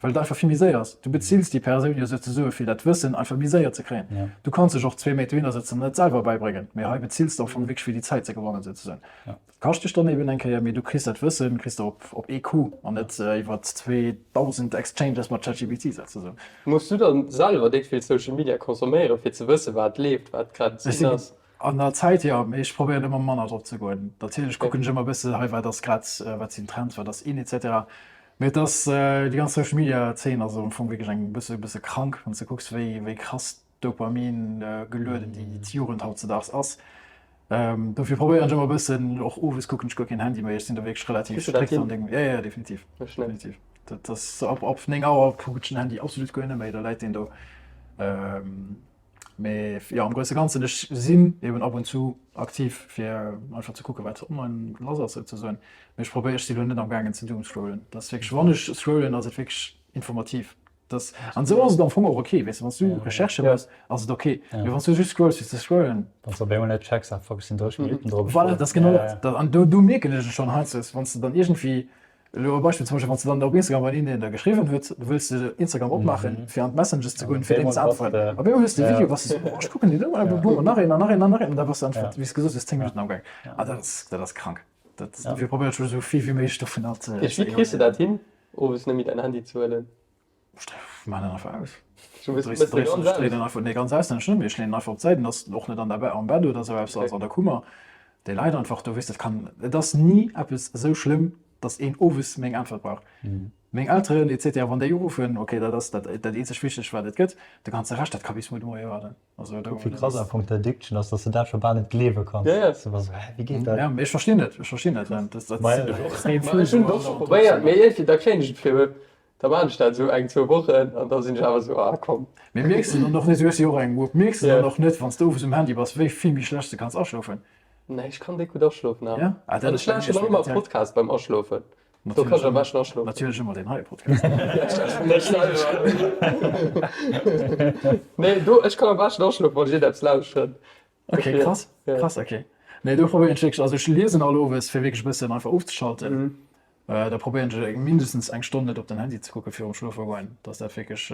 Well et einfach vill méi séier ass. Du bezills déi Persoun jo souzesoe fir dat Wëssen einfach méi séier ze kréien. Du kanns dech och zwee Méint dohinner sëtzen an et selwer bäibréngen, mee hei bezills de am Fong wierklech fir déi Zäit ze gewannen souzesoen. Dat kascht dech dann eben eng Kéier, mee du kriss dat Wëssen kriss de op op ee Coup an net iwwer 2.000 Exchanges mat ChatGPT souzesoen. Muss du dann selwer déck vill Social Media consomméieren fir ze wëssen wat leeft, wat grad in ass? An der Zäit jo, mee ech probéieren ëmmer manner drop ze goen. Natierlech kucken ech ëmmer e bësse hei wat ass grad, wat sinn Trends, wat ass in etc. Mee et ass déi ganz Social Media Zeen ass am Fong wierklech eng bësse bësse krank, wann s de kucks wéi wéi krass Dopamin gelueden déi d'Jugend hautzedaags ass. Dofir probéieren ech ëmmer e bëssen, och owes kucken ech guer keen Handy méi, ech sinn do wierklech relativ strikt an dengem, jo jo definitiv, definitiv. Dat ass ab ab 9 Auer kucken ech den Handy absolut guer net méi, da läit deen do. Mee jo, am grousse Ganzen, ech sinn eben ab und zu aktiv, fir einfach ze kucken, wat online lass ass souzesoen. Mee ech probéier, ech si lo net am gaangen ze doomscrollen. Dat ass wierklech, wann ech scrollen, ass et wierklech informativ. Dat, an esou ass et am Fong och ok, weess de, wann s du Recherchë méchs, ass et ok. Mee wann s du just scrolls fir ze scrollen. Wann s de op eemol net checks, ah fuck, ech sinn 30 Minutten drop. Voilà, dat ass genau dat. An do, do mierken ech et schonn heiansdo, wann s de dann iergendwéi Elo e Beispill, zum Beispill wann s de dann op Instagram bei een deen der geschriwwen huet, du wëlls de Instagram opmaachen fir an d'Messages ze goen fir deem ze äntweren. Op eemol hues de e Video, bass de esou, oh ech kucken deen elo an boom an nach een an nach een an nach een an da bass de einfach, wéi s gesot hues, 10 Minutten amgaang. An dat ass, dat ass krank. Dat, dofir probéieren ech esou vill wéi méiglech dovunner ze. Wéi kriss de dat hin, owes net méi däin Handy ze huelen? Ech maan en einfach aus. Ech dréinen en einfach, nee ganz aus net, mee ech leen en einfach op d'Säit, en ass och net an der am Bett oder sou eppes, ass an der Kummer, dee leit einfach do, weess dat kann, et ass ni eppes esou schlëmm, datt een owes meng Äntwert brauch. Meng Elteren etc wann déi uruffen, ok dat ass dat dat eenzeg wichtegt wat et gëtt, de ganze Rescht dat ka bis muer de Moie waarden. Also do Wéi krass am Fong d'Addiction ass, datt s de dat scho bal net gleewe kanns. Ja, ja. Du bass esou, hä, wéi geet dat? Ja, mee ech verstinn et, ech verstinn et. Dat, dat Ma ja, ech och. Ma ech hunn et och scho probéiert, mee iergendwéi da kréien ech et fir, da maachen ech dat esou eng, zwou Wochen an da sinn ech awer esou, ah komm. Mee mierks de dann och net, du hues jo och eng Wupp, mierks de dann och net, wann s de owes um Handy bass, wéi vill méi schlecht s de kanns aschlofen? Nee, ech kann déck gutt aschlofen awer. Ja? Ah, dat An ass ech bei mir lauschteren och ëmmer Podcast beim Aschlofen. Do kann ech am beschten aschlofen. Natierlech ëmmer deen heie Podcast. Nee, do, ech kann am beschten aschlofen, wann ech iergendeppes lauschteren. Ok, krass, krass, ok. Nee, do probéieren ech wierklech, also ech liesen all owes, fir wierklech e bëssen einfach ofzeschalten. Da probéieren ech mindestens eng Stonn net op den Handy ze kucke virum Schlofe goen, dass dat wierklech,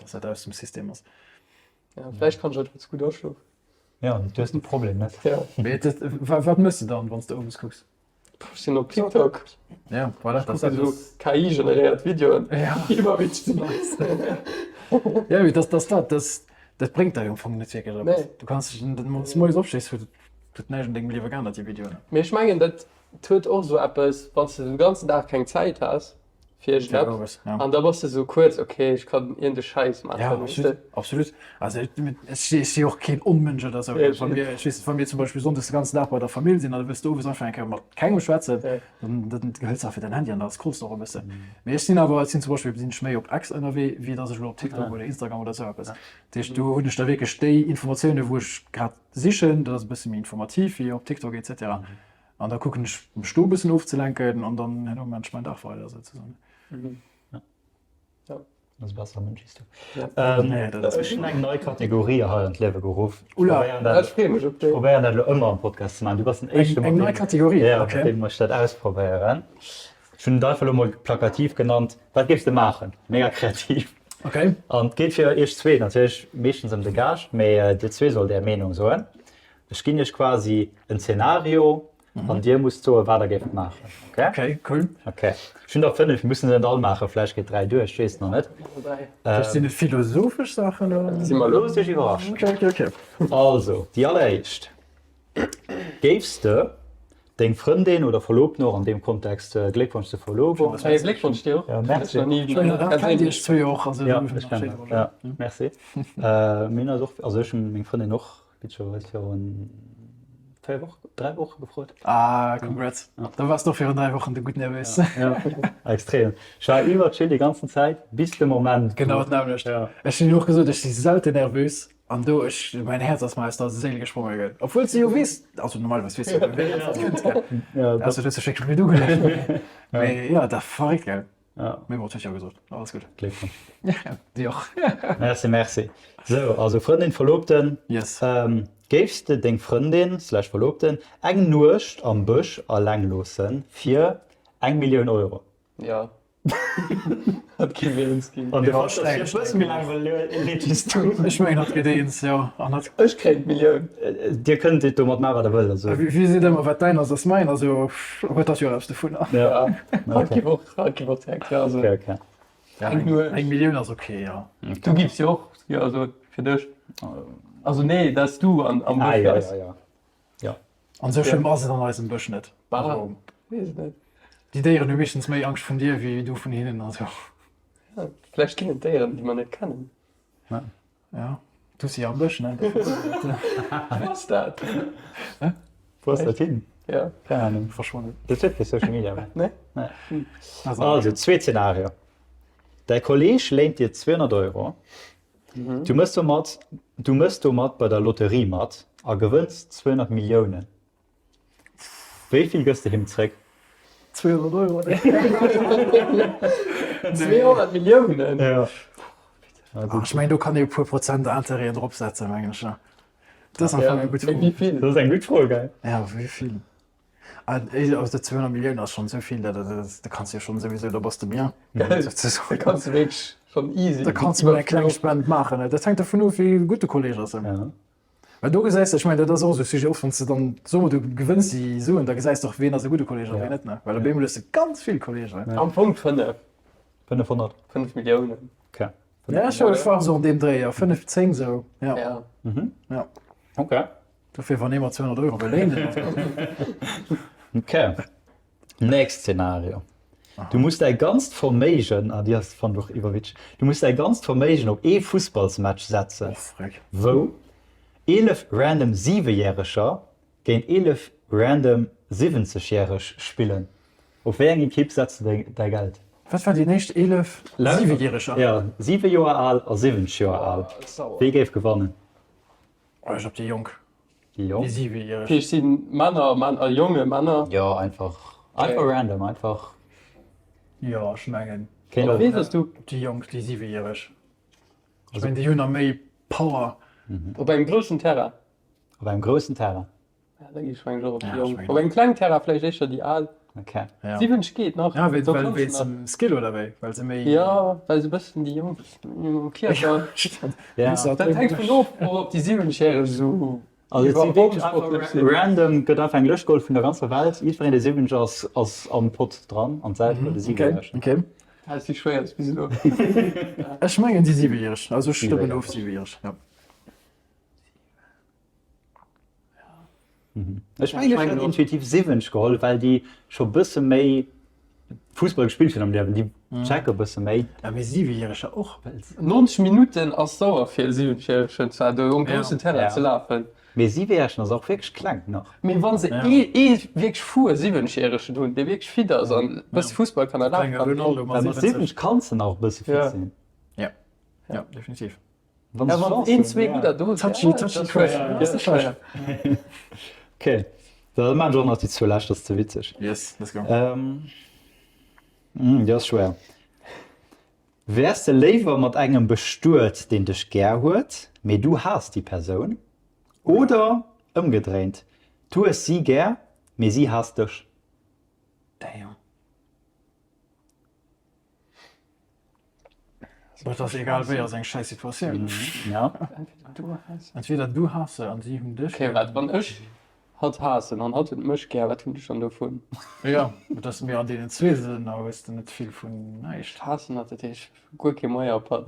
dass dat aus dem System ass. Ja, vläicht kann ech einfach ze gutt aschlofen. Ja, du hues de Problem net. Mee wat méchs de dann, wann s de owes kucks? Ech sinn op TikTok. Ja, voilà, das so KI-generéiert Videoen. Ja. Iwwer witzeg. Ja, mee das, das, dat, das, dat bréngt der jo am Fong net wierklech eppes. Nee. Du kanns dech, wann s du moies opstees, huet huet näischt an dengem Liewe geännert, déi Videoen. Mee ech mengen, dat huet och esou eppes, wann s de den ganzen Dag keng Zäit has fir iergendeppes, an da bass de esou kuerz, ok, ech kann iergende Schäiss maachen, Ja, weess de. absolut, absolut. Also ech si och keen Onmënsch oder esou. Wa mir, ech weess net, wa mir zum Beispill sonndes de ganzen Dag bei der Famill sinn an da wëlls de owes einfach eng Kéier mat kengem schwätzen, dann dann hëls de einfach däin Handy an da scrolls de och e bëssen. Mee ech sinn awer, ech sinn zum Beispill sinn ech méi op X ënnerwee, wéi datt ech elo op TikTok oder Instagram oder esou eppes. Dat heescht, do hunn ech da wierklech déi Informatiounen, wou ech grad sichen, dat ass e bësse méi informativ wéi op TikTok et cetera. An da kucken ech mech do e bëssen ofzelenken an dann herno maan ech mäin Dag weider souzesoen. Ja. Ass besser Mënsch wéi s du. Ja. Nee, dat ass Ech hunn eng nei Kategorie hei an d'Liewe geruff. Oula. Ech freeë mech op déi. Ech probéieren dat elo ëmmer am Podcast ze maachen. Du bass den éischte Eng nei Kategorie? Ja, mat deem ech dat ausprobéieren. Ech hunn et einfach elo mol plakativ genannt, Wat géifs de maachen? Mega kreativ. Okay. An et geet fir iech zwee natierlech meeschtens ëm de Gaascht, mee dir zwee sollt är Meenung soen. Ech ginn iech quasi en Zenario an dir musst soen, wat der géift maachen. Okay? Okay, cool. Okay. Ech hunn der 5, mir mussen se net all maachen, vläicht geet 3 duer, ech weess et nach net. Vläicht sinn et philosophesch Saachen oder? Si mer elo. Looss dech iwwerraschen. Okay, okay, okay. Also, déi alleréischt. Géifs de deng Frëndin oder Verlobten och an deem Kontext, Gléckwonsch zur Verlobung. Hey, Gléckwonsch dir och. Ja, merci. Ech mengen, dat kennt iech zwee och. Also, Ja, ech kennen dat. Ja, merci. Mir hunn eis och, also ech hunn meng Frëndin och Witzegerweis virun 4 Wochen, 3 Woche gefrot. Ah, congrats. Da wars de och virun 3 Wochen de gutt nervös. Ja, extrem. Ech war iwwer chill déi ganzen Zäit, bis de Moment. Genau dat nämmlecht. Ja. Ech hunn jo och gesot, ech si selten nervös an do, ech, mäin Häerz ass mer aus der Séil gespronge gell. Obwuel s de jo weess, also normalerweis weess de jo, wéi dat kënnt gell. Ja, Ausser du hues dech wierklech blöd ugeluecht. Mee jo, dat verréckt gell. Ja. Mee bon, dat huet jo gesot. Alles gutt. Gléckwonsch. Dir och. Merci, merci. Sou, also Frëndin, Verlobten. Yes. Ähm, géifs de deng Frëndin slash Verlobten eng Nuecht am Bësch alleng loossen fir eng Millioun Euro? Ja. Hatt géif eens ginn. An de Facht ass fir e bësse méi laang wëll leet wéi s du. Ech mengen hatt gëtt eens, jo. An hatt. Ech kréien d'Millioun. Dir kënnt et domat maachen, wat der wëllt. Also. Wie seet ëmmer, wat däin ass, ass mäin. Also huet hatt jo och eppes dovunner. Ja. Hatt géif och, hatt géif och direkt jo soen. Okay, okay. Eng nur. Eng Millioun ass ok, jo. Du giffs jo och jo soen fir dech. Also nee, dat s du am Bësch Ah, jo, wäers. jo, jo. Jo. An esou schlëmm ass et an eisem Bësch net. Bah, weess et net. Déi Déieren hu meeschtens méi Angscht vun dir wéi du vun hinnen. Also. Ja, vläicht ginn et Déieren, déi mer net kennen. Ja, d'Tussi am Bësch, ne? Wou ass dat? Wou ass dat hin? Ja. Keng Ahnung. Verschwonnen. Dat huet kee Social Media méi. Nee? Nee. Also, zweet Szenario. Däi Kolleeg léint dir 200 Euro. Du mëss domat, du mëss domat bei der Lotterie mat a gewënns 200 Milliounen. Wéi vill gëss de him zréck? 200 Euro, nee. 200 Milliounen? Ja. Ech mengen, do kann ee e puer Prozent Intérêten dropsetzen, mengen ech. Dat ass am Fong eng gutt Fro. Mee wéi vill? Dat ass eng gutt Fro, gell? Ja, wéi vill? Also 200 Milliounen ass schonn esou vill, dat da kanns de jo schonn souwisou, da bass de bien. Da kanns de wierklech schonn easy. Da kanns de mol eng kleng Spend maachen. Dat hänkt dovun of, wéi gutt de Kolleeg ass. Well do gesäis de, ech mengen, dat ass och esou e Sujet, oft wann s de dann, soe mer, du gewënns déi Suen, da gesäis de och, wien ass e gudde Kolleeg a wien net, ne? Well op eemol hues de ganz vill Kolleegen. Am Fong 5. 500. 5 Milliounen. Okay. Ja, ech war esou an deem Dréi, jo, 5, 10 esou, ja. Ja. Ja. Okay. Dofir wann ee mer 200 Euro wëll léinen. Ok, nächst Szenario. Du muss däi ganzt Verméigen, ah déi ass fannen ech och iwwerwitzeg, du muss däi ganzt Verméigen op ee Fussballsmatch setzen, Oh freck. wou 11 random Siwejäreger géint 11 random 70 järeg spillen. Op wéi eng Ekipp setz de däi Geld? Wat war déi éischt? 11 Siwejäreger? Jo, 7 Joer al a 70 Joer al. Wee géif gewannen? Oh, ech op déi Jonk. Déi Jonk? Déi siwejäreg. Fir ech sinn Männer, Männer, jonge Männer. Jo, einfach, einfach random, einfach. Jo, ech mengen. Kéint och. Wee soss du? Déi Jonk, déi siwejäreg. Ech mengen, déi hunn nach méi Power. Op engem groussen Terrain. Op engem groussen Terrain. Ja, da gi ech mengen ech och op déi Jonk. Op engem klengen Terrain vläicht éischter déi Al. Okay. Ja. 70 geet nach. Ja, wéi, Do well, kanns du wéinst nach. dem Skill oder wéi? Well se méi. Ja, well se e bëssen déi Jonk Kierper. Ja. Dat hänkt vun of, och ob déi 70 järeg esou Also et si iwwerhaupt wierklech sportlech einfach sinn. random, gëtt einfach eng Lëscht geholl vun der ganzer Welt. Jiddwereen dee 70 ass, ass am Pott dran an d'Säit bei de Okay, 7-järegen. okay. Dat ass déi schwéierst bis elo. Ech mengen déi siwejäreg. Also ech stëmmen of siwejäreg, ja. Ech mengen ech hätt intuitiv 70 geholl, well déi scho bësse méi Fussball gespillt hunn am Liewen, déi checke bësse méi. Ja mee siwejäreger och. 90 Minutten ass sauer fir e siwwenjäregen zwar do um groussen Terrain ze lafen. Mee siwejäregen ass och wierklech kleng nach. Mee wann se ee ee wierklech fou siwwenjäregen hunn, dee wierklech fit ass an bësse Fussball kann a lafe kann. Well mat 70 kanns de nach e bësse fit sinn. Ja, ja definitiv. Wann Ja, wann een, zwee gudder do sinn. Touchy, touchy question. Ass net schwéier. Ok, da maan ech och nach déi zwou lescht, dat ass ze witzeg. Yes, let's go. Déi ass schwéier. Wäers de léiwer mat engem bestuet, deen dech gär huet, mee du haass déi Persoun, oder ëmgedréint, du hues si gär, mee si haasst dech? Damn. Dat ass egal wéi ass eng schäiss Situatioun. Ja. Entweder du haass se an si hunn dech Okay, wat wann ech hatt haassen an hatt huet mech gär, wat hunn ech dann dovun? Jo, et ass mir an deenen zwee Sënner hues de net vill vun näischt. Haassen hatt, dat heescht guer kee Moyen op hatt,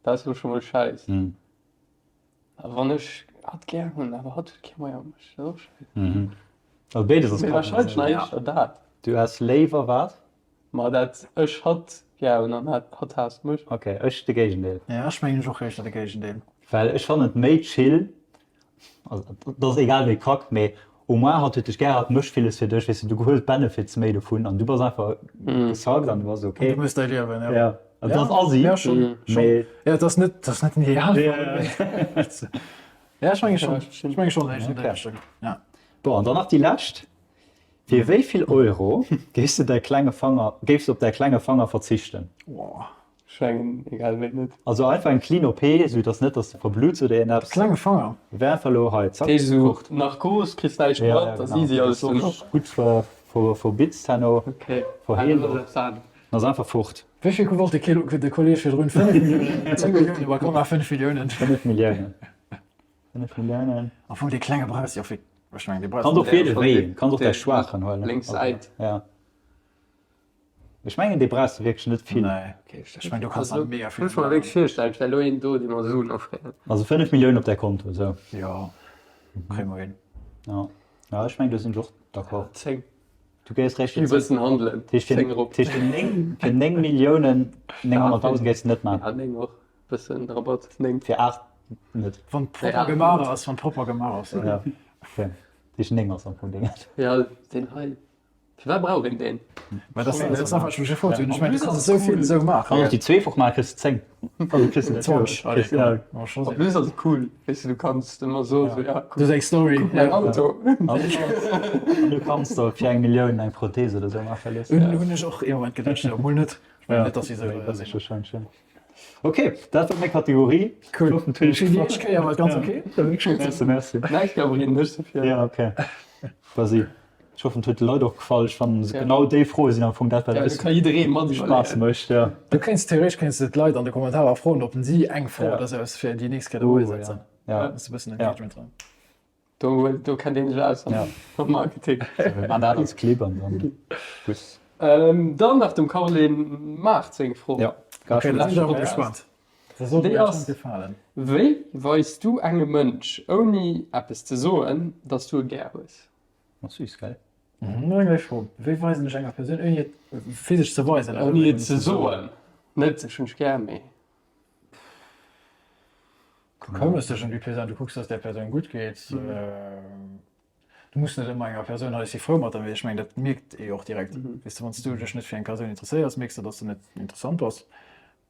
dat ass jo scho mol schäiss. A wann ech hatt gär hunn, awer hatt huet kee Moyen op mech, dat ass och schäiss. Also béides ass Mee kacke. wahrscheinlech nach éischter dat. Du häss léiwer wat? Ma dat ech hatt gär hunn an hatt haasst mech. Ok, ech de Géigendeel. Ja, ech mengen ech och éischter de Géigendeel. Well ech fannen et méi chill, also et ass egal wéi kack, mee au moins hatt huet dech gär, hatt mécht villes fir dech, weess de, du hues Benefits méi dovun an du bass einfach gesuckt an du bass ok. An du méchs däi Liewen, ja. Ja, et ass assi, Ja, schon, schon. mee. Ja, et ass net, et ass net den Idealfall, mee. Ja, ech menge schon, ech menge schon éischter déi Richtung, ja. Bon, an dann nach déi lescht. Fir wéi vill Euro géifs de däi klenge Fanger, géifs de op däi klenge Fanger verzichten? Ech mengen, egal wéi net. Also einfach eng clean OP, sou dass net dass de verblutts oder iergendeppes. Klenge Fanger? Wär einfach elo hei, zack, Dat heescht esou fort. Narkos, kriss näischt mat, ass easy alles duerno. Gutt verbitzt herno, Okay, verheelt. dat ass eppes anescht. En ass einfach fort. Wéi vill wollt de Kilo, de Kolleg virdrun? 5 Milliounen? 10 Milliounen? Ma komm, 5 Milliounen. 5 Milliounen. 5 Milliounen. Am Fong dee klenge brauchs de jo fir, ech mengen dee brauchs Kanns och wéi wéi, kanns och däi Schwaachen huelen. Lénks Säit. Ja. Ech mengen dee brauchs de wierklech net vill. Nee, ech mengen do kanns de mega vill. Ech muss mer wierklech virstellen, et wär elo een do dee mer Suen offréiert. Also 5 Milliounen op däi Konto, esou. Jo, kréie mer hin. Ja, ja ech mengen do sinn ech och d'accord. 10. Du géifs réischt fir 10 handelen. Dat heescht fir 9, fir 9 Milliounen 900.000 géifs de net maachen? Ja 9 och, bëssen Rabatt, 9. Fir 8 net? Wann propper gemaach ass, wann propper gemaach ass. Ja, okay. Dat heescht 9 ass am Fong deng. Ja, deen hei. Firwat brauch een deen? Mä dat ass einfach, wat ech mech gefrot hunn. Ech mengen, du kanns esou vill esou maachen. Kanns och déi zweefach maachen, kriss de 10. Also kriss de 20, allez, komm. Ma scho En plus ass et cool, weess de, du kanns ëmmer soen, sou, ja, Du hues eng Story. kuck mäin Auto. An du kanns der fir eng Millioun eng Prothese oder sou maache loossen. Hunn ech och ee Moment geduecht, jo, mol net. Ech mengen net, dass si esou deier sinn. Wahrscheinlech, jo. Ok, dat war meng Kategorie. Cool. Fir déi éischt Kéier war et ganz ok. Merci, merci. Nächst Kéier bréngen ech se vir. Ja, ok. Vas-y. Ech hoffen et huet de Leit och gefall. Ech fannen genau déi Froe sinn am Fong dat wat ja, ka jidderee mat Spaass mécht. Ja. Du kéints theoretesch kéints de d'Leit an de Kommentarer froen ob si eng Fro oder sou eppes fir déi nächst Kéier dobäi setzen. Ja. Dass e bëssen Engagement dran. Do, do kennt een sech aus am Marketing. Mir man dat als Clip an dann gutt. Dann nach dem Caroline Mart seng Fro. Ja. Okay, da sinn ech awer gespannt. Dat sollt Déi mir ass, schonn gefalen. Wéi weis du engem Mënsch, ouni eppes ze soen, dass du e gär hues? Ass süß, gell? Mhm, eng léif Fro. Wéi weisen ech enger Persoun, ouni et physesch ze weisen, Ouni et ze soen. Net ech hunn dech gär, mee. Du këmmers dech ëm déi Persoun, du kucks, dass där Persoun gutt geet. Du muss net ëmmer enger Persoun, hei ech si frou mat der, mee ech mengen, dat mierkt ee jo och direkt. Weess de, wann s du dech net fir eng Persoun interesséiers, mierks de, dass de net interessant bass.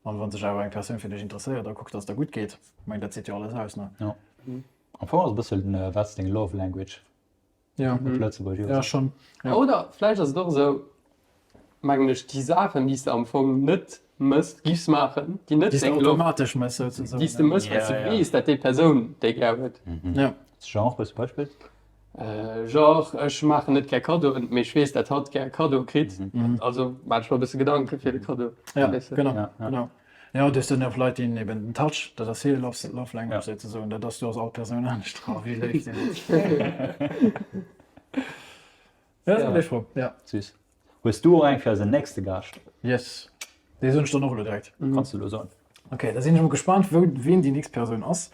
An wa sech awer eng Persoun fir dech interesséiert a kuckt, dass et der gutt geet, ech mengen, dat seet jo alles aus, ne? Jo. Am Fong ass e bëssen, wat ass deng Love Language? Ja. Op Lëtzebuergesch. Ja, schon. Ja. Oder vläicht ass et och esou, mengen ech, déi Saachen, déi s de am Fong net mëss, giffs maachen, déi net Déi s de deng Love, automatesch mëss, souzesoen. déi s de mëss, well s de weess, dat déi Persoun déi gär huet. Ja. Genre, hues de Beispill? Genre, ech maachen net gär Kaddoen, mee ech weess, dat hatt gär Kaddoe kritt, also maache ech mer e bësse Gedanke fir de Kaddo. Ja, weess de. genau, genau. Jo, du hues dann och Leit, déi eben den Touch, dat ass hir Love, Love Language souzesoen, dat ass, do ass all Persoun anescht dra, wéi léif si ass. Ja, dat ass eng léif Fro, ja. Süß. Hues du och eng fir eisen nächste Gaascht? Yes, déi soen ech dann och elo direkt. Kanns du elo soen. Ok, da sinn ech mol gespannt, wou, wien déi nächst Persoun ass.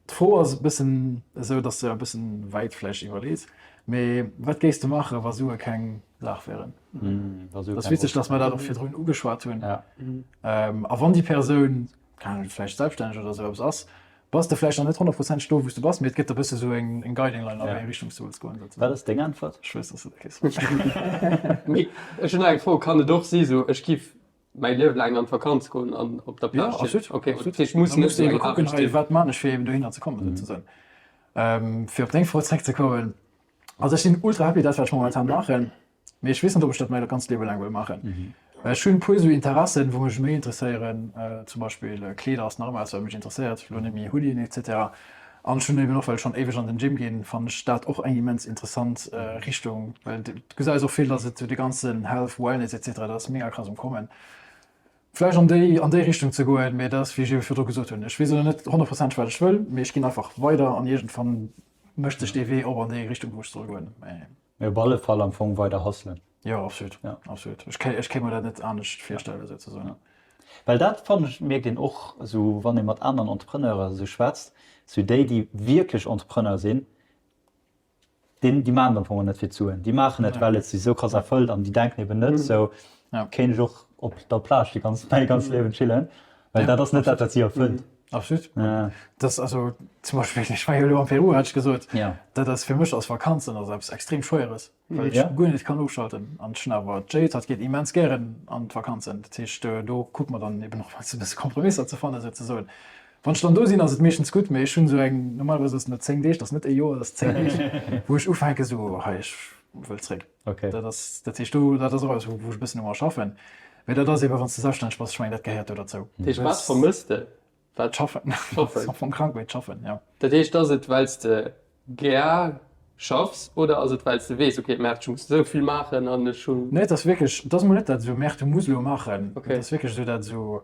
D'Fro ass e bëssen esou, dass de e bëssen wäit vläicht iwwerlees, mee wat géifs de maachen, wa Sue keng Saach wären? Et ass witzeg, dass mer dat och virdrun ugeschwat hunn. A wann déi Persoun, keng Ahnung, vläicht selbststänneg oder esou eppes ass, bass de vläicht nach net honnertprozenteg do, wou s de bass, mee et gëtt der e bësse sou eng Guiding Line, a wéi eng Richtung s de wëlls goen. Wat ass deng Äntwert? Ech wëss, dass de dat kéints maachen. Mee ech hunn nach eng Fro, Kann et och si sou, ech giff mäi Liewe laang an d'Vakanz goen an op der Ja, Plage absolut. chillen. Okay, absolut. dat heescht, muss Da net muss du esou ebe eng kucken, Aarbecht hei, sinn. wat man ech, fir eben dohinner ze kommen, souzesoen. Fir op deng Fro zréckzekommen, also ech sinn ultra happy dat, wat ech momentan maachen, mee ech weess net, ob ech dat mäi ganzt Liewe laang wëll maachen. Ech hunn e puer esou Interessen, wou mech méi interesséieren, zum Beispill Kleeder ass nach ëmmer eppes, wat mech interesséiert, elo net méi Hoodien et cetera. An ech hunn eben och, well ech schonn éiweg an den Gym ginn, fannen ech dat och eng immens interessant Richtung, well du gesäis och vill, dass et sou de ganzen Health, Wellness et cetera, dat ass mega krass um Kommen. Vläicht an déi an déi Richtung ze goen, mee dat ass wéi ech ebe virdru gesot hunn, ech weess elo net honnertprozenteg wat ech wëll, mee ech ginn einfach weider an iergendwann mécht sech dee Wee op an déi Richtung wou ech soll goen. Mee op alle Fall am Fong weider hustlen. Jo, absolut, Ja. absolut. Ech kéi, ech kéi mer dat net anescht virstellen, souzesoen. Ja. Well dat fannen ech, mierkt een och esou, wann ee mat aneren Entrepreneuren esou schwätzt, esou déi, déi wierklech Entrepreneur sinn, deen, déi maachen et am Fong och net fir d'Suen. Déi maachen et, well et si esou krass erfëllt an déi denken eben net esou, Ja. kéint ech och op der Plage déi ganz, mäi ganzt Liewen chillen, well dat ass net dat, wat si erfëllt. Absolut. Ja. Das, also, zum Beispill, ech war jo elo am Peru, hat ech gesot, Ja. dat ass fir mech ass Vakanzen ass eppes extrem Schwéieres. Well ech Ja. guer net kann ofschalten. An ech hunn awer d'Jade, hatt geet immens gären an d'Vakanzen. Dat heescht, do kucke mer dann eben och e bësse Kompromisser ze fannen, souzesoen. Wann ech dann do sinn, ass et meeschtens gutt, mee ech hunn esou eng, normalerweis ass et net 10 Deeg, dat ass net ee Joer, dat ass 10 Deeg, wou ech ufänke sou, hei, ech wëll zréck. Okay. Dat ass, dat heescht do, dat ass och eppes, wou wou ech e bëssen u mer schaffen. Mee dat ass eben, wann s de selbststänneg bass, ech mengen, dat gehéiert do derzou. Dat heescht, wat vermësst de? Wat? Schaffen. Schaffen. Am Fong krank, mee d'Schaffen, jo. Dat heescht, ass et, well s de gär. Schaffs oder ass et wells de weess, ok Merd ech muss esou vill maachen an ech hunn. Nee et ass wierklech, et ass mol net dat esou Merd du muss elo maachen, et ass wierklech esou dat esou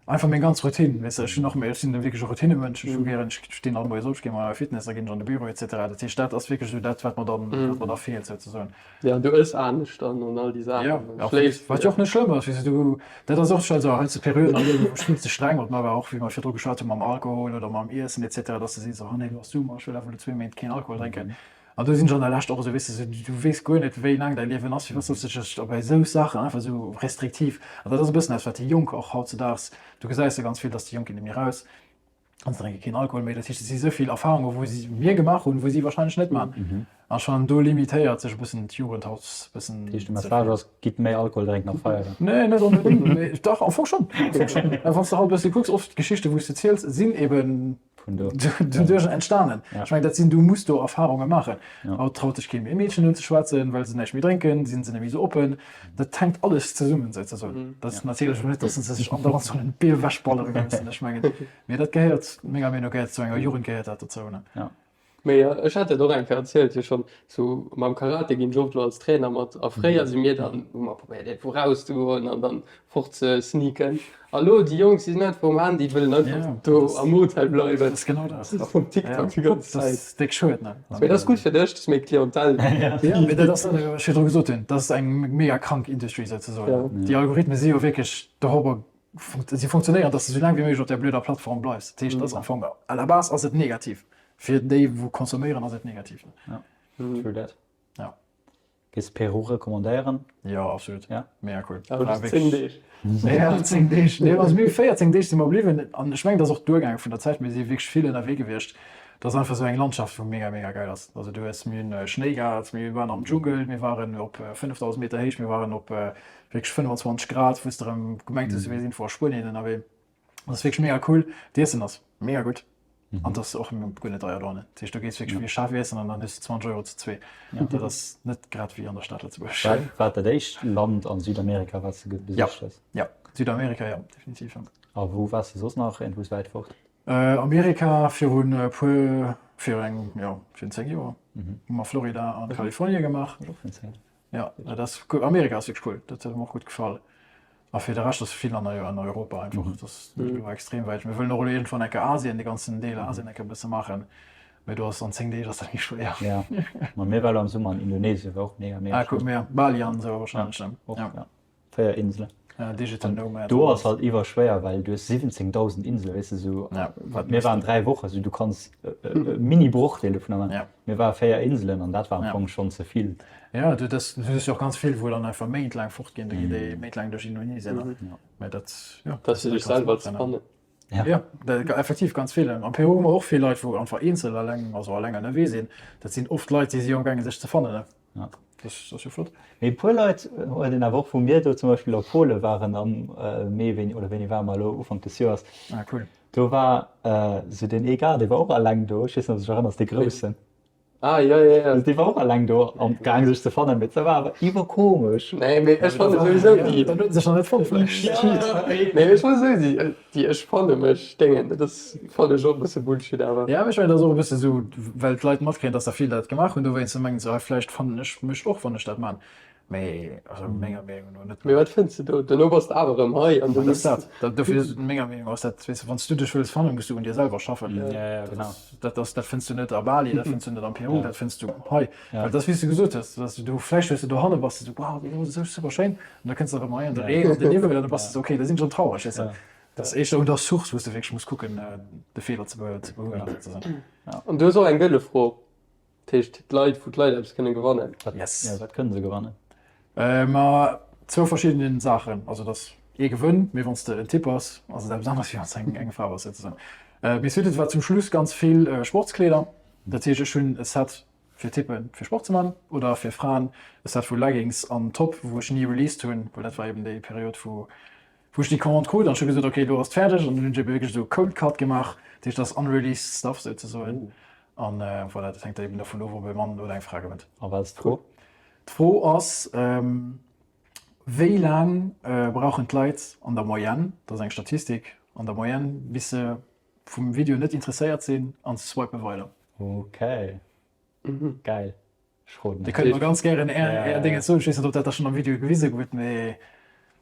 einfach meng ganz Routine, weess de, ech hunn och méi, ech sinn wierklech e Routinemensch, ech hu gären, ech stinn all moies op, ech gi mei Fitness, da ginn ech an de Büro et cetera. Dat heescht dat ass wierklech esou dat wat mer dann, wat mer da feelt souzesoen. Jo, du ëss anescht dann an all déi Saachen an schléifs. Wat jo och net schlëmm ass, weess de, du, dat ass och scho esou heiansdo Perioden am Liewen, wou ech vill ze streng mat mer war, och wéi mer virdru geschwat hu mam Alkohol oder mam Iessen et cetera, dass de sees, oh nee, elo ass Summer, ech wëll awer elo zwéi Méint keen Alkohol drénken. An do sinn ech an der Lescht och esou, weess de, du weess guer net, wéi laang däi Liewen ass, firwat solls de dech da bei esou Saachen einfach esou restriktiv, an dat ass e bëssen eppes, wat déi Jonk och hautzedaags, du gesäis jo ganz vill, dass déi Jonk ginn net méi raus, An se drénke keen Alkohol méi. Dat heescht, et si sou vill Erfarunge wou si mir gemaach hunn, wou si warscheinlech net maachen. An ech fannen, do limitéiert sech e bëssen d'Jugend haut e bëssen. Dat heescht, de Message ass, gitt méi Alkohol drénken a feieren? Nee, net onbedéngt. Mee dach, am Fong schonn. Am Fong schonn. Well wann s de haut e bësse kucks, oft d'Geschichte wou s de ziels, sinn eben doduerch entstanen. Ech mengen, dat sinn, du muss do Erfarunge maachen. Haut traut sech kee méi e Meedchen unzeschwätzen, well se näischt méi drénken, si se net méi sou oppen. Dat hänkt alles zesummen souzesoen. Dat ass natierlech elo net, datt se sech andauernd sollen d'Bier ewechballere mussen, ech mengen, mee dat gehéiert, menger Meenung no gehéiert zu enger Jugend gehéiert dat dozou, ne? Ja. Mee ech hat dat och eng Kéier erzielt jo schonn, sou mam Karate ginn ech oft elo als Trainer mat a fréier si mir dann, hu mer probéiert iergendwou rauszegoen an dann fort ze sneaken. A lo déi Jonk, si sinn einfach um Handy, wëllen einfach do am Hotel bleiwen. Dat ass genau dat. Vum TikTok déi ganz Zäit. Dat ass déck schued, ne? Mee dat ass gutt fir dech, du hues méi Clientèle. Jo, mee dat ass dat, wat ech virdru gesot hunn, dat ass eng mega krank Industrie souzesoen. Déi Algorithme si jo wierklech dorobber, si funktionéieren, datt s de sou laang wéi méiglech op där blöder Plattform bleifs. Dat heescht, dat ass am Fong, à la base ass et negativ. Fir déi, wou consomméieren, ass et negativ. Ja, true that. Ja. Géifs Peru recommandéieren? Jo, absolut. Ja? Mega cool. Awer just 10 Deeg. Ja, 10 Deeg. Nee, also mir hu 14 Deeg si mer bliwwen an ech mengen, dat ass och duergaange vun der Zäit. Mir si wierklech vill ënnerwee gewiescht. Dat ass einfach esou eng Landschaft, wou mega, mega geil ass. Also du hues, mir hunn Schnéi gehat, mir waren am Dschungel, mir waren op 5.000 Meter Héicht, mir waren op wierklech 25 Grad, wou s de erëm gemengt hues, du wiers iergendwou a Spuenien ënnerwee. Dat ass wierklech mega cool. D'Iessen ass mega gutt an et ass och guer net deier dohannen. Dat heescht, do gees wierklech wéi e Chef iessen an dann hues de 20 Euro zu zwee. Dat ass net grad wéi an der Stad Lëtzebuerg. War war dat éischt Land an Südamerika, wat s de besicht hues? Ja, Südamerika, jo, definitiv. A wou waars de soss nach iergendwou wäit fort? Amerika virun e puer, fir eng, jo, virun 10 Joer hu mer Florida an Kalifornie gemaach. Och virun 10. Ja, dat ass cool. Amerika ass wierklech cool, dat huet mer och gutt gefall. A fir de Rescht ass vill an an Europa einfach, dat ass net elo extrem wäit. Mir wëllen och elo iergendwann eng Kéier Asien, de ganzen Deel Asien eng Kéier e bësse maachen, mee do ass an 10 Deeg ass dat méi schwéier. Ja, ma mir ware am Summer an Indonesien, war och mega, mega Ah, cool, ja, Bali an esou warscheinlech, ne? Och, ja. 4 Inselen. Ja, Digital Nomad. Do ass halt iwwerschwéier, well du hues 17.000 Insele, weess de, sou. Ja, wat Mir waren 3 Woche, sou du kanns e mini Brochdeel dovunner maachen. Ja. Mir ware 4 Inselen an dat war am Fong schonn ze vill. Ja, du das, du hues jo och ganz vill, wou dann einfach méintlaang fort ginn, do ginn déi méintlaang duerch Indonesien. Ja. Mä dat, jo. Dat fir sech selwer ze fannen. Ja. Ja, dat, effektiv ganz vill. Am Peru hu mer och vill Leit, wou einfach eenzel eleng, also eleng ënnerwee sinn. Dat sinn oft Leit, déi si amgaange sech ze fannen, ne? Ja. Dat ass jo flott. Mee e puer Leit huet een awer och, wou mir do zum Beispill a Pole waren am Mee, wéini, oder wéini ware mer elo, Ufank des Joers, Ah, cool. do war esou deen ee Gars, dee war och eleng do, ech weess net, ob s de dech erënners, dee Groussen. Ah, jo, jo, jo. Dee war och eleng do amgaang sech ze fannen, mee dat war awer iwwerkomesch. Nee, mee ech fanne souwisou déi. Dann huet en sech nach net fonnt vläicht. Nee, ech fanne souwisou déi, déi ech fanne mech Déngen, dat ass, fannen ech och e bësse Bullshit awer. Ja, mee ech mengen, dat ass och e bësse sou, well d'Leit matkréien, dass der vill dat gemaach hunn, dowéinst mengen se, ah, vläicht fannen ech mech och, wann ech dat man. Mee also menger Meenung no net. Mee wat fënns de do? Dono bass de awer erëm hei an du muss. Dat ass dat. Dofir, menger Meenung no ass dat, weess de, wann s du dech wëlls fannen, muss du un dir selwer schaffen. Ja, ja, genau. Dat ass, dat fënns du net a Bali, dat fënns du net am Peru, dat fënns du hei. Well dat ass, wéi s du gesot hues, dass du do, vläicht hues du dohanne bass de sou, wow, dat ass esou super schéin, an da kënns de erëm hei an de Reen an den Niwwel an da bass de sou, okay, da sinn ech erëm traureg, weess de. Dat ass éischter un der Source, wou s de wierklech muss kucken, de Feeler ze behuelen, souzesoen. An du hues och eng gëlle Fro. Dat heescht d'Leit, wou d'Leit eppes kënne gewannen. Yes. Ja, wat kënne se gewannen? Ma zwou verschiddenen Saachen. Also et ass ee Gewënn, mee wann s de en Typ bass, ass et eppes aneres wéi wann s de eng Fra bass souzesoen. Mee suite et war zum Schluss ganz vill Sportskleeder. Dat heescht ech hunn e Set fir Typpe fir Sport ze man oder fir Fraen e Set vu Leggings an Top, wou ech ni released hunn, well dat war eben déi Period wou Wou ech déi Commande krut an ech hu gesot, ok, elo ass et fäerdeg an dann hunn ech ebe wierklech esou Cold Cut gemaach, dat heescht dat ass unreleased stuff souzesoen an voilà, dat hänkt da eben dovun of, ob e Mann oder eng Fra gewënnt. A wat ass d'Fro? D'Fro ass, wéi laang brauchen d'Leit an der Moyenne, dat ass eng Statistik, an der Moyenne bis se vum Video net interesséiert sinn an se swipe weider. Ok. Geil. Ech roden. Dir kënnt mer ganz gären är är Déngen soen. Ech weess net, ob dat da schonn am Video gewise gutt, mee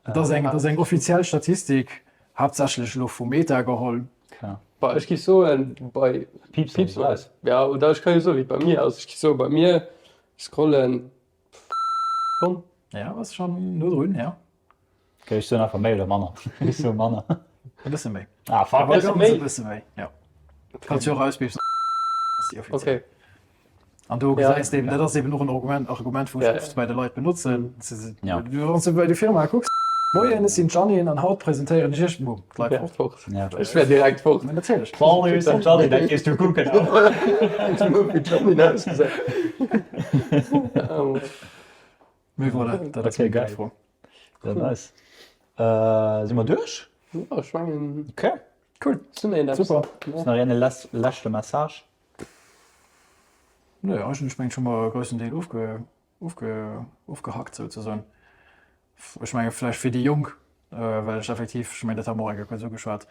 et ass eng, et ass eng offiziell Statistik, haaptsächlech elo vu Meta geholl. Bah, ech géif soen, bei Piips mol eraus. Ja, oder ech ka jo soen, wéi et bei mir ass. Ech géif soen, bei mir scrollen schonn. Ja, ass schonn no drun, ja. Ok, ech soen einfach méi oder manner. Ech soe manner. E bësse méi. Ah, fuck. E bësse méi. E bësse méi, ja. Kanns jo och auspiepsen. Ok. An do gesäis de eben, dat ass eben och en Argument, Argument wou ech oft bei de Leit benotzen. Ja. Wann s de bei de Firmae kucks, Moien, ech sinn d'Jeanine an haut presentéieren ech iech, boom, d'Leit fort. Fort. Ech wär direkt fort. Mä natierlech. Salut, ech sinn d'Jeanine, dat gees du kucken. Wéi d'Jeanine ausgesäit. Mee voilà, dat ass Okay, meng geil. Fro. Ja, nice. Äh, si mer duerch? Ja, ech mengen. Okay. Cool. Sinn een eppes? Super. Ass nach een les leschte Message? Nee, eigentlech mengen ech hu mer e groussen Deel ofge ofge ofgehackt souzesoen. Ech menge vläicht fir déi Jonk, well ech effektiv, ech mengen dat hu mer och eng Kéier kuerz ugeschwat,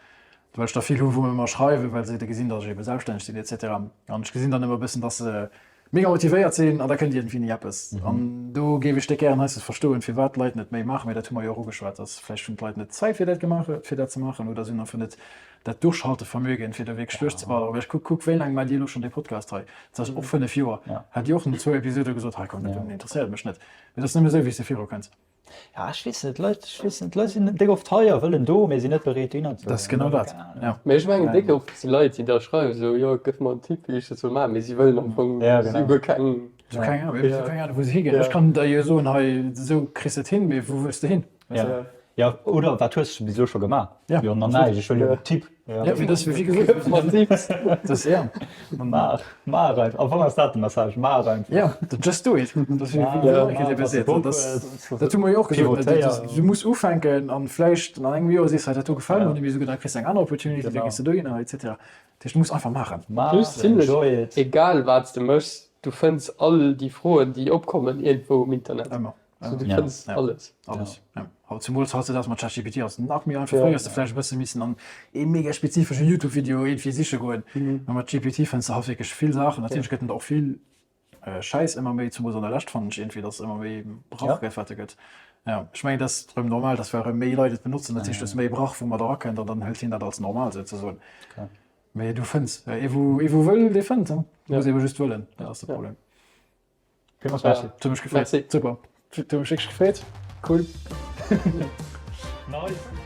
well ech der vill hu wou mer schreiwen, well se gesinn, datt ech ebe selbststänneg sinn et cetera. An ech gesinn dann ëmmer e bëssen, datt se mega motivéiert sinn an da kënnt iergendwéi ni eppes. An do géif ech déck gären heiansdo verstoen, firwat d'Leit net méi maachen, mä dat hu mer jo och ugeschwat, datt vläicht hunn d'Leit net d'Zäit fir dat gemaach, fir dat ze maachen oder si hunn einfach net dat Duerchhaltevermögen, fir do wierklech duerchzeballeren. Well ech kuck, kuck wéi laang maacht Dir elo schonn dee Podcast hei? Dat ass och 5 Joer. Hat Dir och no zwou Episode gesot, hei komm, dat interesséiert mech net. Mee dat ass nëmme esou, wéi s de virukënns. Ja, ech weess net, d'Leit, ech weess net, d'Leit sinn déck oft hei a wëllen do, mee sinn net bereet dohinner ze Dat ass genau dat, ja. Mee ech mengen déck oft si Leit, déi da schreiwen esou, jo gëff mer en Tipp wéi ech dat soll maachen, mee si wëllen am Fong, Ja, si genau. hu guer keng. Si hu keng Ahnung, si hu keng Ahnung wou se higinn. Ech kann der jo soen, hei esou kriss de et hin, mee wou wëlls de hin? Ja. Ja, oder wat hues de bis elo scho gemaach? Ja. Jo, nach näischt, ech wëll jo en Tipp. Ja, mee dat ass wéi gesot, Mat Tipps. dat ass, ja. Maach, maach einfach. Am Fong ass dat de Message, maach einfach. Ja, just do it. Dat ass wéi wéi Nike dee seet. Dat ass, dat hu mer jo och gesot, Pivotéier. Du muss ufänken an vläicht an engem Joer sees de, dat do gefält mer net méi esou gutt, dann kriss de eng aner Opportunity, da gees de dohinner, et cetera. Dat heescht, du muss einfach maachen. Maach, Plus zimlech enjoy it. egal wat s de méchs, du fënns all déi Froen, déi opkommen, iergendwou um Internet. Ëmmer. So, du Ja. fënns Ja. alles. Alles, ja. Haut zemools hautzedags mat ChatGPT ass et nach méi einfach. Ja. Fréier hues de vläicht e bësse missen an ee mega spezifesche Youtube-Video iergendwéi siche goen. Mä mat GPT fënns de haut wierklech vill Saachen. Natierlech gëtt en der och vill Schäiss ëmmer méi, zemools an der Lescht fannen ech iergendwéi, datt ëmmer méi Brach Ja. gëtt, wat e gëtt. Ja, ech mengen, dat ass erëm normal, datt well erëm méi Leit et benotzen, dat heescht, du hues méi Brach, wou mat erakënnt an dann hëlt hien dat als normal souzesoen. Klar. Mee du fënns, ee wou, ee wou wëll, dee fënnt, hein. Du Ja. muss eebe just wëllen, dat ass de Ja. Problem. Villmools Merci. Huet mech gefreet. Merci. Super. Huet mech wierklech gefreet. Cool. Nice.